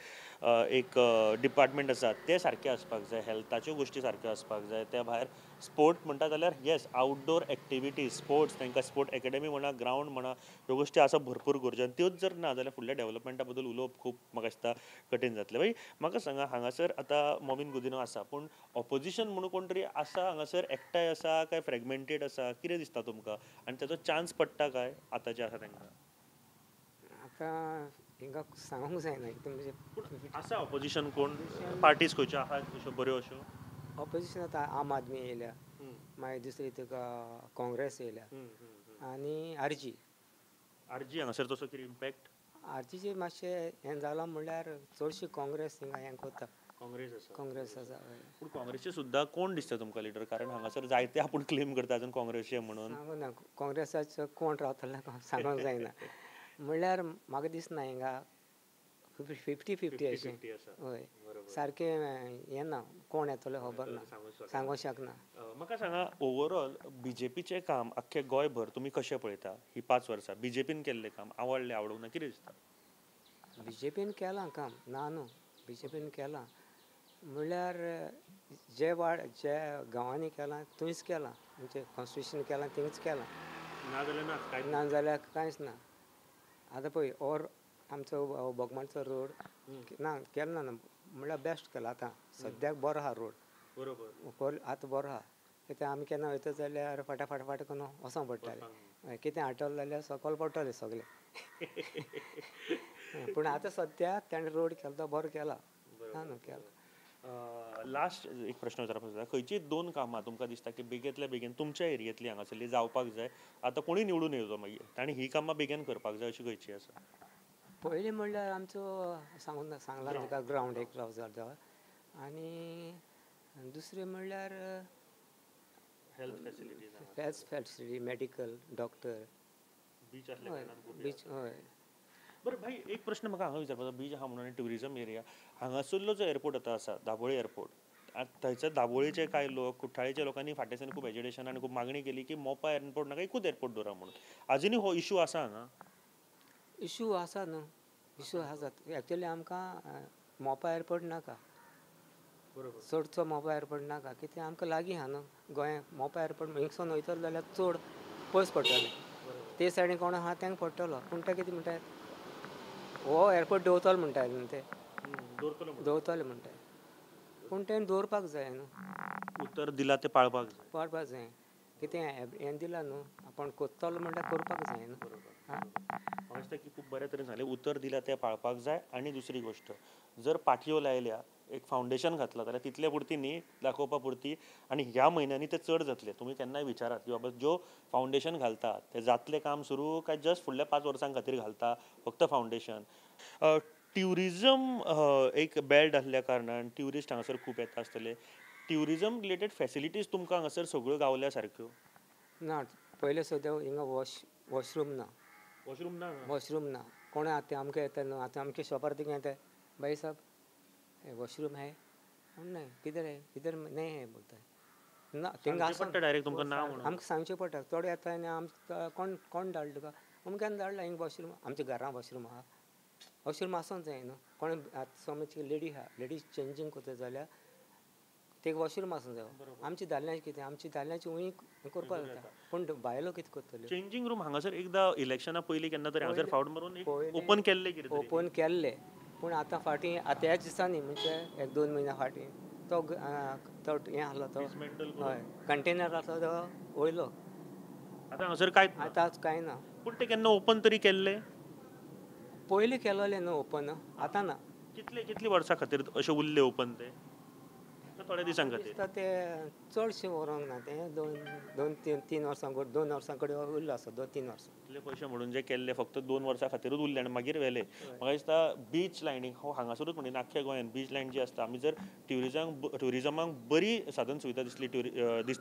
एक डिपार्टमेंट आसा ते सारके आसपाक जाय, हेल्थाच्यो गोश्टी सारक्यो आसपाक जाय. त्या भायर स्पोर्ट म्हणटा जाल्यार येस, आउटडोर एक्टिविटीज, स्पोर्ट्स, तांकां स्पोर्ट एकेडमी म्हणा, ग्रावंड म्हणा, ह्यो गोश्टी आसा भरपूर गरज्यो, आनी त्योच जर ना जाल्यार फुडल्या डेवलपमेंटा बद्दल उलोवप खूब म्हाका दिसता कठीण जातलें. भाई म्हाका सांगा, हांगासर आतां मॉविन गुदिन्हो आसा, पूण ऑपोजिशन म्हणून कोण तरी आसा हांगासर, एकठांय आसा काय फ्रेगमेंटेड आसा, कितें दिसता तुमकां आनी ताचो चान्स पडटा काय आतां जे आसा तांकां? आतां हिंगा सांगूंक जायना कितें म्हणजे आसा ऑपोजिशन कोण पार्टीज खंयच्यो आहा अश्यो बऱ्यो अश्यो? ऑपोजिशन आतां आम आदमी येयल्या, मागीर दुसरी तुका काँग्रेस येयल्या आनी आरजी. आरजी हांगासर तसो कितें इम्पॅक्ट? आरजीचे मातशें हें जालां म्हणल्यार चडशी काँग्रेस हिंगा हें करता. काँग्रेस आसा, काँग्रेस आसा. पूण काँग्रेसचे सुद्दां कोण दिसता तुमकां लिडर? कारण हांगासर जायते आपूण क्लेम करता अजून काँग्रेसचे म्हणून. सांगू ना, काँग्रेसाचो कोण रावतलो सांगूंक जायना. म्हणल्यार म्हाका दिसना हिंगा 50-50 अशें. हय, सारकें हें ना, कोण येतलो खबर ना, सांगूंक शकना. म्हाका सांगा, ओवरऑल बीजेपीचें काम आख्खें गोंयभर तुमी कशें पळयता? ही 5 वर्सां बीजेपीन केल्लें काम आवडलें, आवडूंक ना, कितें दिसता? बीजेपीन केलां काम, ना न्हू, बीजेपीन केलां म्हणल्यार जे वाड जे गांवांनी केलां थंयच केलां, म्हणजे कॉन्स्टिट्युशन केलां थंयच केलां, ना जाल्यार ना, ना जाल्यार कांयच ना. आतां पळय और आमचो बोगमाळचो रोड ना केलो ना, म्हणल्यार बेस्ट केला आतां सद्याक बरो आहा रोड, बरोबर आतां बरो आहा. कित्याक आमी केन्ना वयता जाल्यार फाटा फाट करून वचोंक पडटालें, कितें आटवलें जाल्यार सकयल पडटलें सगळें. पूण आतां सद्याक ताणें रोड केलो तो बरो केला, ना न्हू केला. लास्ट एक प्रश्न विचारपाक जाय, खंयची 2 कामां तुमकां दिसता की बेगींतल्या बेगीन तुमच्या एरियेंतली हांगासरली जावपाक जाय, आतां कोणूय निवडून येवचो मागीर तांणी ही कामां बेगीन करपाक जाय अशी खंयची आसा? पयलीं म्हणल्यार आमचो सांगून सांगला तुका ग्रावंड एक जाता, आनी दुसरें म्हणल्यार health facilities, health facility, medical, doctor, beach beach. हय बरें भाई, एक प्रश्न म्हाका हांगा विचारपाचो, बीच आहा म्हणून ट्युरिजम एरिया, हांगासरलो जो एअरपोर्ट आतां आसा दाबोळी एअरपोर्ट, थंयसर दाबोळीचे कांय लोक, कुठ्ठाळीच्या लोकांनी फाटींसान खूब एजिटेशन आनी खूब मागणी केली की मोपा एअरपोर्ट नाका, एकूच एअरपोर्ट दवरा म्हणून. आजुनूय हो इशू आसा हांगा? इशू आसा न्हू, इशू आसा. एक्चुअली आमकां मोपा एअरपोर्ट नाका, बरोबर, चडसो मोपा एअरपोर्ट नाका, कित्याक आमकां लागीं आहा न्हू गोंया. मोपा एअरपोर्ट हिंगसून वयतलो जाल्यार चड पयस पडटलें, ते सायडीन कोण आहा तांकां पडटलो. पूण ते कितें म्हणटात, हो एअरपोर्ट दवरतलो म्हणटा न्हू, ते दवरतले म्हणटा, पूण तें दवरपाक जाय न्हू, उतर दिला तें पाळपाक जाय, पाळपाक जाय. कितें हें दिलां न्हू आपूण करतलो म्हणल्यार करपाक जाय न्हू. बरोबर, म्हाका दिसता की खूब बऱ्या तरेन सांगलें, उतर दिलां तें पाळपाक जाय. आनी दुसरी गोश्ट, जर पाटयो लायल्या एक फावंडेशन घातलां जाल्यार तितले पुरती न्ही दाखोवपा पुरती, आनी ह्या म्हयन्यांनी ते चड जातले. तुमी केन्नाय विचारात की बाबा ज्यो फावंडेशन घालता ते जातलें काम सुरू काय जस्ट फुडल्या 5 वर्सां खातीर घालता फक्त फावंडेशन. ट्युरिजम एक बेल्ट आसल्या कारणान ट्युरिस्ट हांगासर खूब येता आसतले. ट्युरिजम रिलेटेड फॅसिलिटीज तुमकां हांगासर सगळ्यो गावल्या सारक्यो ना. पयलें सुद्दां हिंगा वॉशरूम ना, वॉशरूम ना, वॉशरूम ना. कोण आतां आमकां येता न्हू, आतां आमच्या शॉपार थिंगा येता, भाई साहब वॉशरूम है? नहीं, किधर है? किधर नहीं है बोलता है ना. थिंगा पडटा डायरेक्ट तुमकां ना म्हणून आमकां सांगचें पडटा. थोडे येता आनी आमकां कोण कोण धाडटा तुका, अमक्यान धाडला हिंगा वॉशरूम. आमच्या घरां वॉशरूम आहा, वॉशरूम आसूंक जाय न्हू. कोण आतां समज लेडी आहा, लेडीज चेंजींग करता जाल्यार ते वॉशरूम आसूंक जाय. आमच्या दादल्यांचें कितें, आमच्या दादल्यांचें उंय करपाक जाता, पूण बायलो कितें करतल्यो? चेंजींग रूम हांगासर एकदां इलेक्शना पयलीं केन्ना तरी हांगासर फावट मारून ओपन केल्लें कितें, ओपन केल्लें, पूण आतां फाटीं आतां ह्याच दिसांनी म्हणजे 1-2 म्हयन्या फाटीं तो तो हें आसलो तो, हय, कंटेनर आसलो तो वयलो. आतां हांगासर कांय आतां कांय ना. पूण ते केन्ना ओपन तरी केल्लें? पयलीं केलोलें न्हू ओपन, आतां ना. कितले कितली वर्सां खातीर अशें उरलें ओपन तें? थोड्या दिसां खातीर ते चडशें व्हरूंक ना, तें 2 3 वर्सां 2 वर्सां कडेन उरलो आसा, 2-3 वर्सां. इतले पयशे म्हणून जे केल्ले फक्त 2 वर्सां खातीरूच उरले आनी मागीर व्हेले. म्हाका दिसता बीच लायनींग हो हांगासरूच म्हणिना, आख्ख्या गोंयांत बीच लायन जी आसता, आमी जर ट्युरिजमाक बरी साधन सुविधा दिसली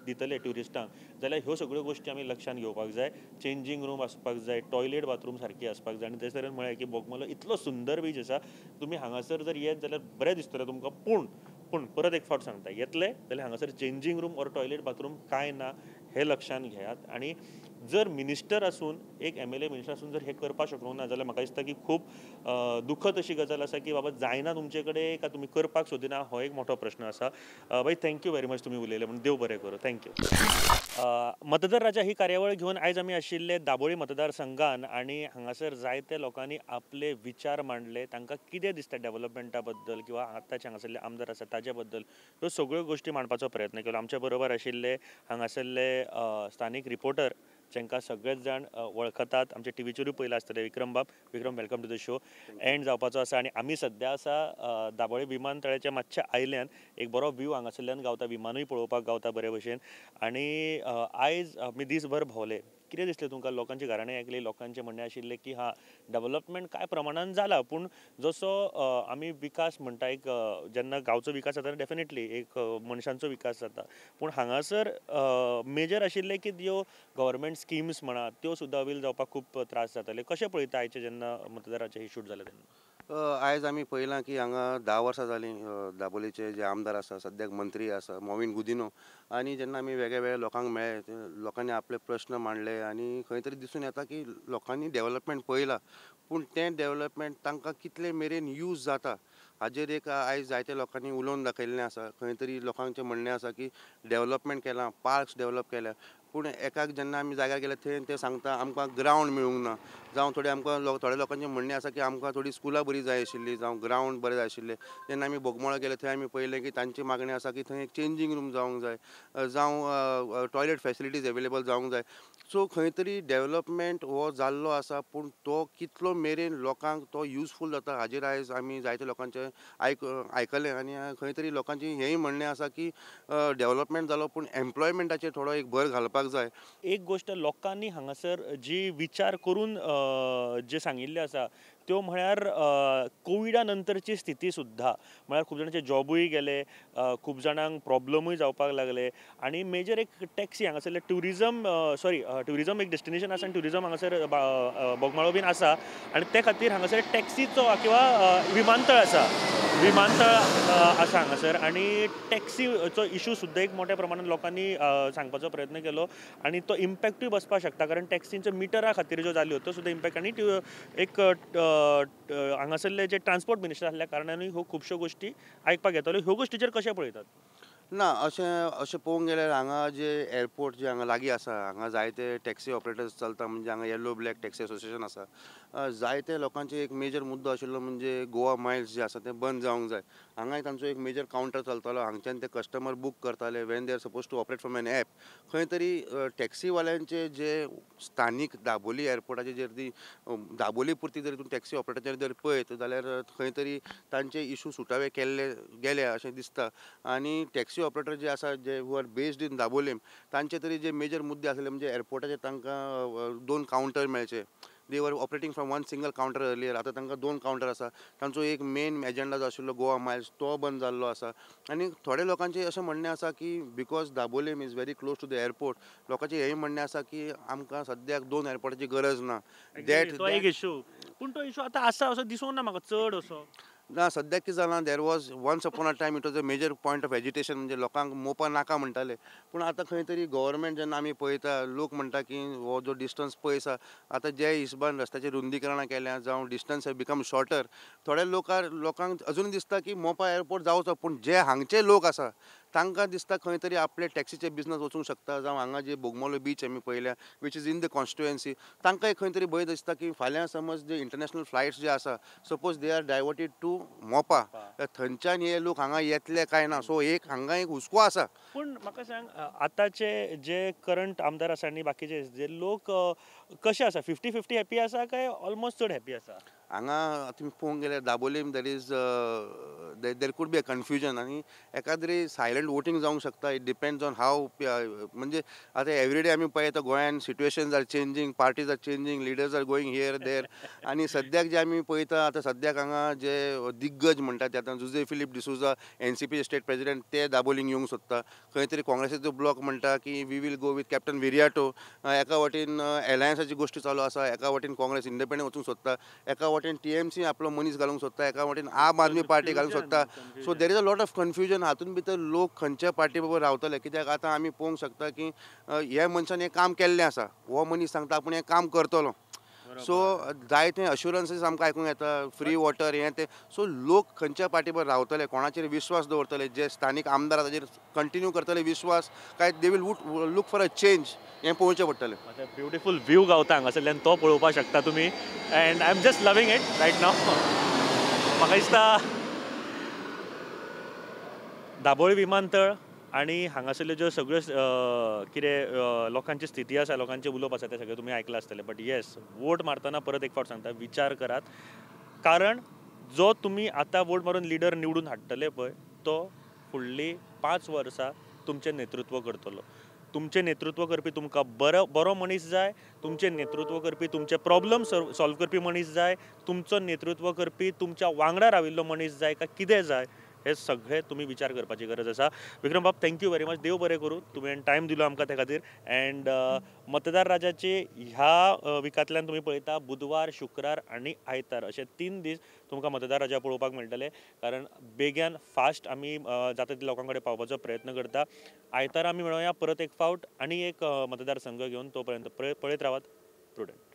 दितले ट्युरिस्टांक जाल्यार ह्यो सगळ्यो गोश्टी आमी लक्षांत घेवपाक जाय. चेंजींग रूम आसपाक जाय, टॉयलेट बाथरूम सारकी आसपाक जाय. आनी ते तरेन म्हळें की बोगमालो इतलो सुंदर बीच आसा, तुमी हांगासर जर येत जाल्यार बरें दिसतलें तुमकां. पूण परत एक फावट सांगता, येतले जाल्यार हांगासर changing room or toilet bathroom कांय ना हें लक्षांत घेयात. आनी जर मिनिस्टर आसून एक MLA minister आसून जर हें करपाक शकलो ना जाल्यार म्हाका दिसता की खूब दुखद अशी गजाल आसा की बाबा जायना तुमचे कडेन काय तुमी करपाक सोदिना, हो एक मोठो प्रश्न आसा. बाई thank you very much, तुमी उलयले म्हणून देव बरें करूं. Thank you. मतदार राजा ही कार्यावळ घेवन आयज आमी आशिल्ले दाबोळी मतदारसंघान आनी हांगासर जायते लोकांनी आपले विचार मांडले, तांकां कितें दिसता डेव्हलपमेंटा बद्दल किंवा आतांचे हांगासरले आमदार आसा ताजे बद्दल, ह्यो सगळ्यो गोश्टी मांडपाचो प्रयत्न केलो. आमच्या बरोबर आशिल्ले हांगासरले स्थानीक रिपोर्टर जांकां सगळेच जाण वळखतात, आमच्या टीव्हीचेरूय पयलां आसतलें, विक्रम बाब. Vikram, welcome to the show. End जावपाचो आसा आनी आमी सद्या आसा दाबोळी विमानतळाच्या मातशा आयल्यान एक बरो व्यू हांगासरल्यान गावता, विमानूय पळोवपाक गावता बरे भशेन. आनी आयज आमी दीसभर भोंवले, कितें दिसलें तुमकां? लोकांची घराणें आयकली, लोकांचें म्हणणें आशिल्लें की हां डेव्हलपमेंट कांय प्रमाणान जाला, पूण जसो आमी विकास म्हणटा एक जेन्ना गांवचो विकास जाता डेफिनेटली एक मनशांचो विकास जाता, पूण हांगासर मेजर आशिल्लें की त्यो गव्हर्मेंट स्किम्स म्हणा त्यो सुद्दां अवेल जावपाक खूब त्रास जाताले. कशें पळयता आयचे जेन्ना मतदाराचे इशूट जाले तेन्ना? आयज आमी पळयलां की हांगा 10 वर्सां जालीं दाबोलीचे जे आमदार आसा, सद्याक मंत्री आसा मॉविन गुदिन्हो, आनी जेन्ना आमी वेगळे वेगळे लोकांक मेळ्ळे, लोकांनी आपले प्रश्न मांडले आनी खंय तरी दिसून येता की लोकांनी डेव्हलपमेंट पळयलां, पूण तें डेव्हलपमेंट तांकां कितले मेरेन यूज जाता हाजेर एक आयज जायते लोकांनी उलोवन दाखयल्लें आसा. खंय तरी लोकांचें म्हणणें आसा की डेव्हलपमेंट केलां, पार्क्स डेव्हलप केल्या, पूण एकाक जेन्ना आमी जाग्यार गेले थंय ते सांगता आमकां ग्रावंड मेळूंक ना, जावं थोडे आमकां थोड्या लोकांचें म्हणणें आसा की आमकां थोडी स्कुलां बरीं जाय आशिल्लीं, जावं ग्रावंड बरें जाय आशिल्लें. जेन्ना आमी बोगमाळो गेले थंय आमी पळयलें की तांची मागणी आसा की थंय एक चेंजींग रूम जावंक जाय, जावं टॉयलेट फेसिलिटीज अवेलेबल जावंक जाय. सो खंय तरी डेव्हलपमेंट हो जाल्लो आसा, पूण तो कितलो मेरेन लोकांक तो युजफूल जाता हाजेर आयज आमी जायते लोकांचें आयकलें आनी खंय तरी लोकांचें हेंय म्हणणें आसा की डेव्हलपमेंट जालो पूण एम्प्लॉयमेंटाचेर थोडो एक भर घालपाक जाय. एक गोश्ट लोकांनी हांगासर जी विचार करून जे सांगिल्लें आसा त्यो म्हळ्यार कोविडा नंतरची स्थिती सुद्दां, म्हळ्यार खूब जाणांचे जॉबूय गेले, खूब जाणांक प्रॉब्लमूय जावपाक लागले आनी मेजर एक टॅक्सी हांगासरले ट्युरिजम सॉरी ट्युरिजम एक डेस्टिनेशन आसा आनी ट्युरिजम हांगासर बोगमाळो बीन आसा आनी ते खातीर हांगासर टॅक्सीचो किंवा विमानतळ आसा, विमानतळ आसा हांगासर आनी टॅक्सीचो इशू सुद्दां एक मोठ्या प्रमाणात लोकांनी सांगपाचो प्रयत्न केलो आनी तो इम्पॅक्टूय बसपाक शकता, कारण टॅक्सींच्या मिटरा खातीर ज्यो जाल्यो त्यो सुद्दां इम्पॅक्ट आनी एक हांगासरले जे ट्रान्सपोर्ट मिनिस्टर आसल्या कारणानूय ह्यो खुबश्यो गोश्टी आयकपाक येताल्यो. ह्यो गोश्टीचेर कशें पळयतात? ना, अशें अशें पळोवंक गेल्यार हांगा जे एअरपोर्ट जे हांगा लागीं आसा, हांगा जायते टॅक्सी ऑपरेटर्स चलता, म्हणजे हांगा येल्लो ब्लॅक टॅक्सी असोसिएशन आसा. जायते लोकांचे एक मेजर मुद्दो आशिल्लो म्हणजे गोवा मायल्स जे आसा ते बंद जावंक जाय. हांगाय तांचो एक मेजर कावंटर चलतालो, हांगच्यान ते कस्टमर बूक करताले when they are suppose to operate from an app. खंय तरी टॅक्सीवाल्यांचे जे स्थानीक दाबोली एअरपोर्टाचे जर ती दाबोली पुरती जर तूं टॅक्सी ऑपरेटराचेर जर पळयत जाल्यार खंय तरी तांचे इशू सुटावे केल्ले गेले अशें दिसता. आनी टॅक्सी ऑपरेटर जे आसा जे who are based in Dabolim तांचे तरी जे मेजर मुद्दे आसले म्हणजे एअरपोर्टाचेर तांकां 2 कावंटर मेळचे. They were operating from one single counter earlier, आतां तांकां 2 कावंटर आसा. तांचो एक मेन एजेंडा जो आशिल्लो गोवा मायल्स तो बंद जाल्लो आसा. आनी थोडे लोकांचें अशें म्हणणें आसा की because Dabolim is very close to the airport, लोकांचें हेंय म्हणणें आसा की आमकां सद्याक 2 एअरपोर्टाची गरज ना. That तो एक इशू, पूण तो इशू आतां आसा असो दिसूंक ना म्हाका चड असो ना. सद्याक कितें जालां, there was once upon a time it was a major point of agitation, म्हणजे लोकांक मोपा नाका म्हणटाले. पूण आतां खंय तरी गव्हर्मेंट जेन्ना आमी पळयता लोक म्हणटा की हो जो डिस्टन्स पयस आसा, आतां जे हिसबान रस्त्याचेर रुंदीकरणां केल्या जावं डिस्टन्स have become shorter, थोड्या लोकांक अजून दिसता की मोपा एअरपोर्ट जावचो. पूण जे हांगचे लोक आसा तांकां दिसता खंय तरी आपले टॅक्सीचे बिजनस वचूंक शकता, जावं हांगा जे बोगमालो बीच आमी पळयल्या which is in the constituency, तांकांय खंय तरी भंय दिसता की फाल्यां समज जे इंटरनॅशनल फ्लायट्स जे आसा suppose they are diverted to Mopa, थंयच्यान हे लोक हांगा येतले काय ना. सो एक हांगा एक हुस्को आसा. पूण म्हाका सांग, आतांचे जे करंट आमदार आसा आनी बाकीचे जे लोक कशे आसा, 50-50 हॅपी आसा काय ऑलमोस्ट चड हॅपी आसा? हांगा तुमी पळोवंक गेल्यार Dabolim there is there could be a confusion आनी एकाद्री सायलंट वोटींग जावंक शकता. It depends on how, म्हणजे आतां एवरीडे आमी पळयता गोंयान situations are changing, parties are changing, leaders are going here there. आनी सद्याक जे आमी पळयता आतां सद्याक हांगा जे दिग्गज म्हणटा ते आतां Jose Philip D'Souza NCP state president ते दाबोलींक येवंक सोदता. खंय तरी काँग्रेसीचो ब्लॉक म्हणटा की we will go with captain Viriato. एका वटेन एलायन्साची गोश्टी चालू आसा, एका वटेन काँग्रेस इंडिपेंडंट वचूंक सोदता, एका वटेन TMC आपलो मनीस घालूंक सोदता, एका वटेन आम आदमी पार्टी घालूंक सोदता. So there is a lot of confusion. हातूंत भितर लोक खंयच्या पार्टी बरोबर रावतले, कित्याक आतां आमी पळोवंक शकता की हे मनशान हें काम केल्लें आसा, हो मनीस सांगता आपूण हें काम करतलो. सो जायते अश्युरन्सीस आमकां आयकूंक येता, फ्री वॉटर हें तें. सो लोक खंयच्या पार्टी बरोबर रावतले, कोणाचेर विश्वास दवरतले, जे स्थानीक आमदार ताजेर कंटिन्यू करतले विश्वास काय they will look for a change, हें पळोवचें पडटलें. ब्युटिफूल व्यू गावता हांगासरल्यान, तो पळोवपाक शकता तुमी. And I am just loving it right now. म्हाका दिसता दाबोळी विमानतळ आनी हांगासरल्यो ज्यो सगळ्यो कितें लोकांची स्थिती आसा, लोकांचें उलोवप आसा, तें सगळें तुमी आयकलां आसतलें. बट येस, वोट मारतना परत एक फावट सांगता, विचार करात, कारण जो तुमी आतां वोट मारून लिडर निवडून हाडटले पळय तो फुडलीं 5 वर्सां तुमचें नेतृत्व करतलो. तुमचें नेतृत्व करपी तुमकां बरो मनीस जाय, तुमचें नेतृत्व करपी तुमचे प्रॉब्लम सॉल्व करपी मनीस जाय, तुमचो नेतृत्व करपी तुमच्या वांगडा राविल्लो मनीस जाय काय कितें जाय, हे सगळे तुमी विचार करपाची गरज आसा. विक्रम बाब, thank you very much, देव बरें करूं, तुवें टायम दिलो आमकां त्या खातीर. एंड मतदार राजाची ह्या विकांतल्यान तुमी पळयता बुधवार, शुक्रार आनी आयतार अशे 3 दीस तुमकां मतदार राजा पळोवपाक मेळटले, कारण बेग्यान फास्ट आमी जाता तितले लोकां कडेन पावपाचो प्रयत्न करता. आयतार आमी मेळोया परत एक फावट आनी एक मतदारसंघ घेवन, तो पर्यंत पळयत रावात. प्रुडंट.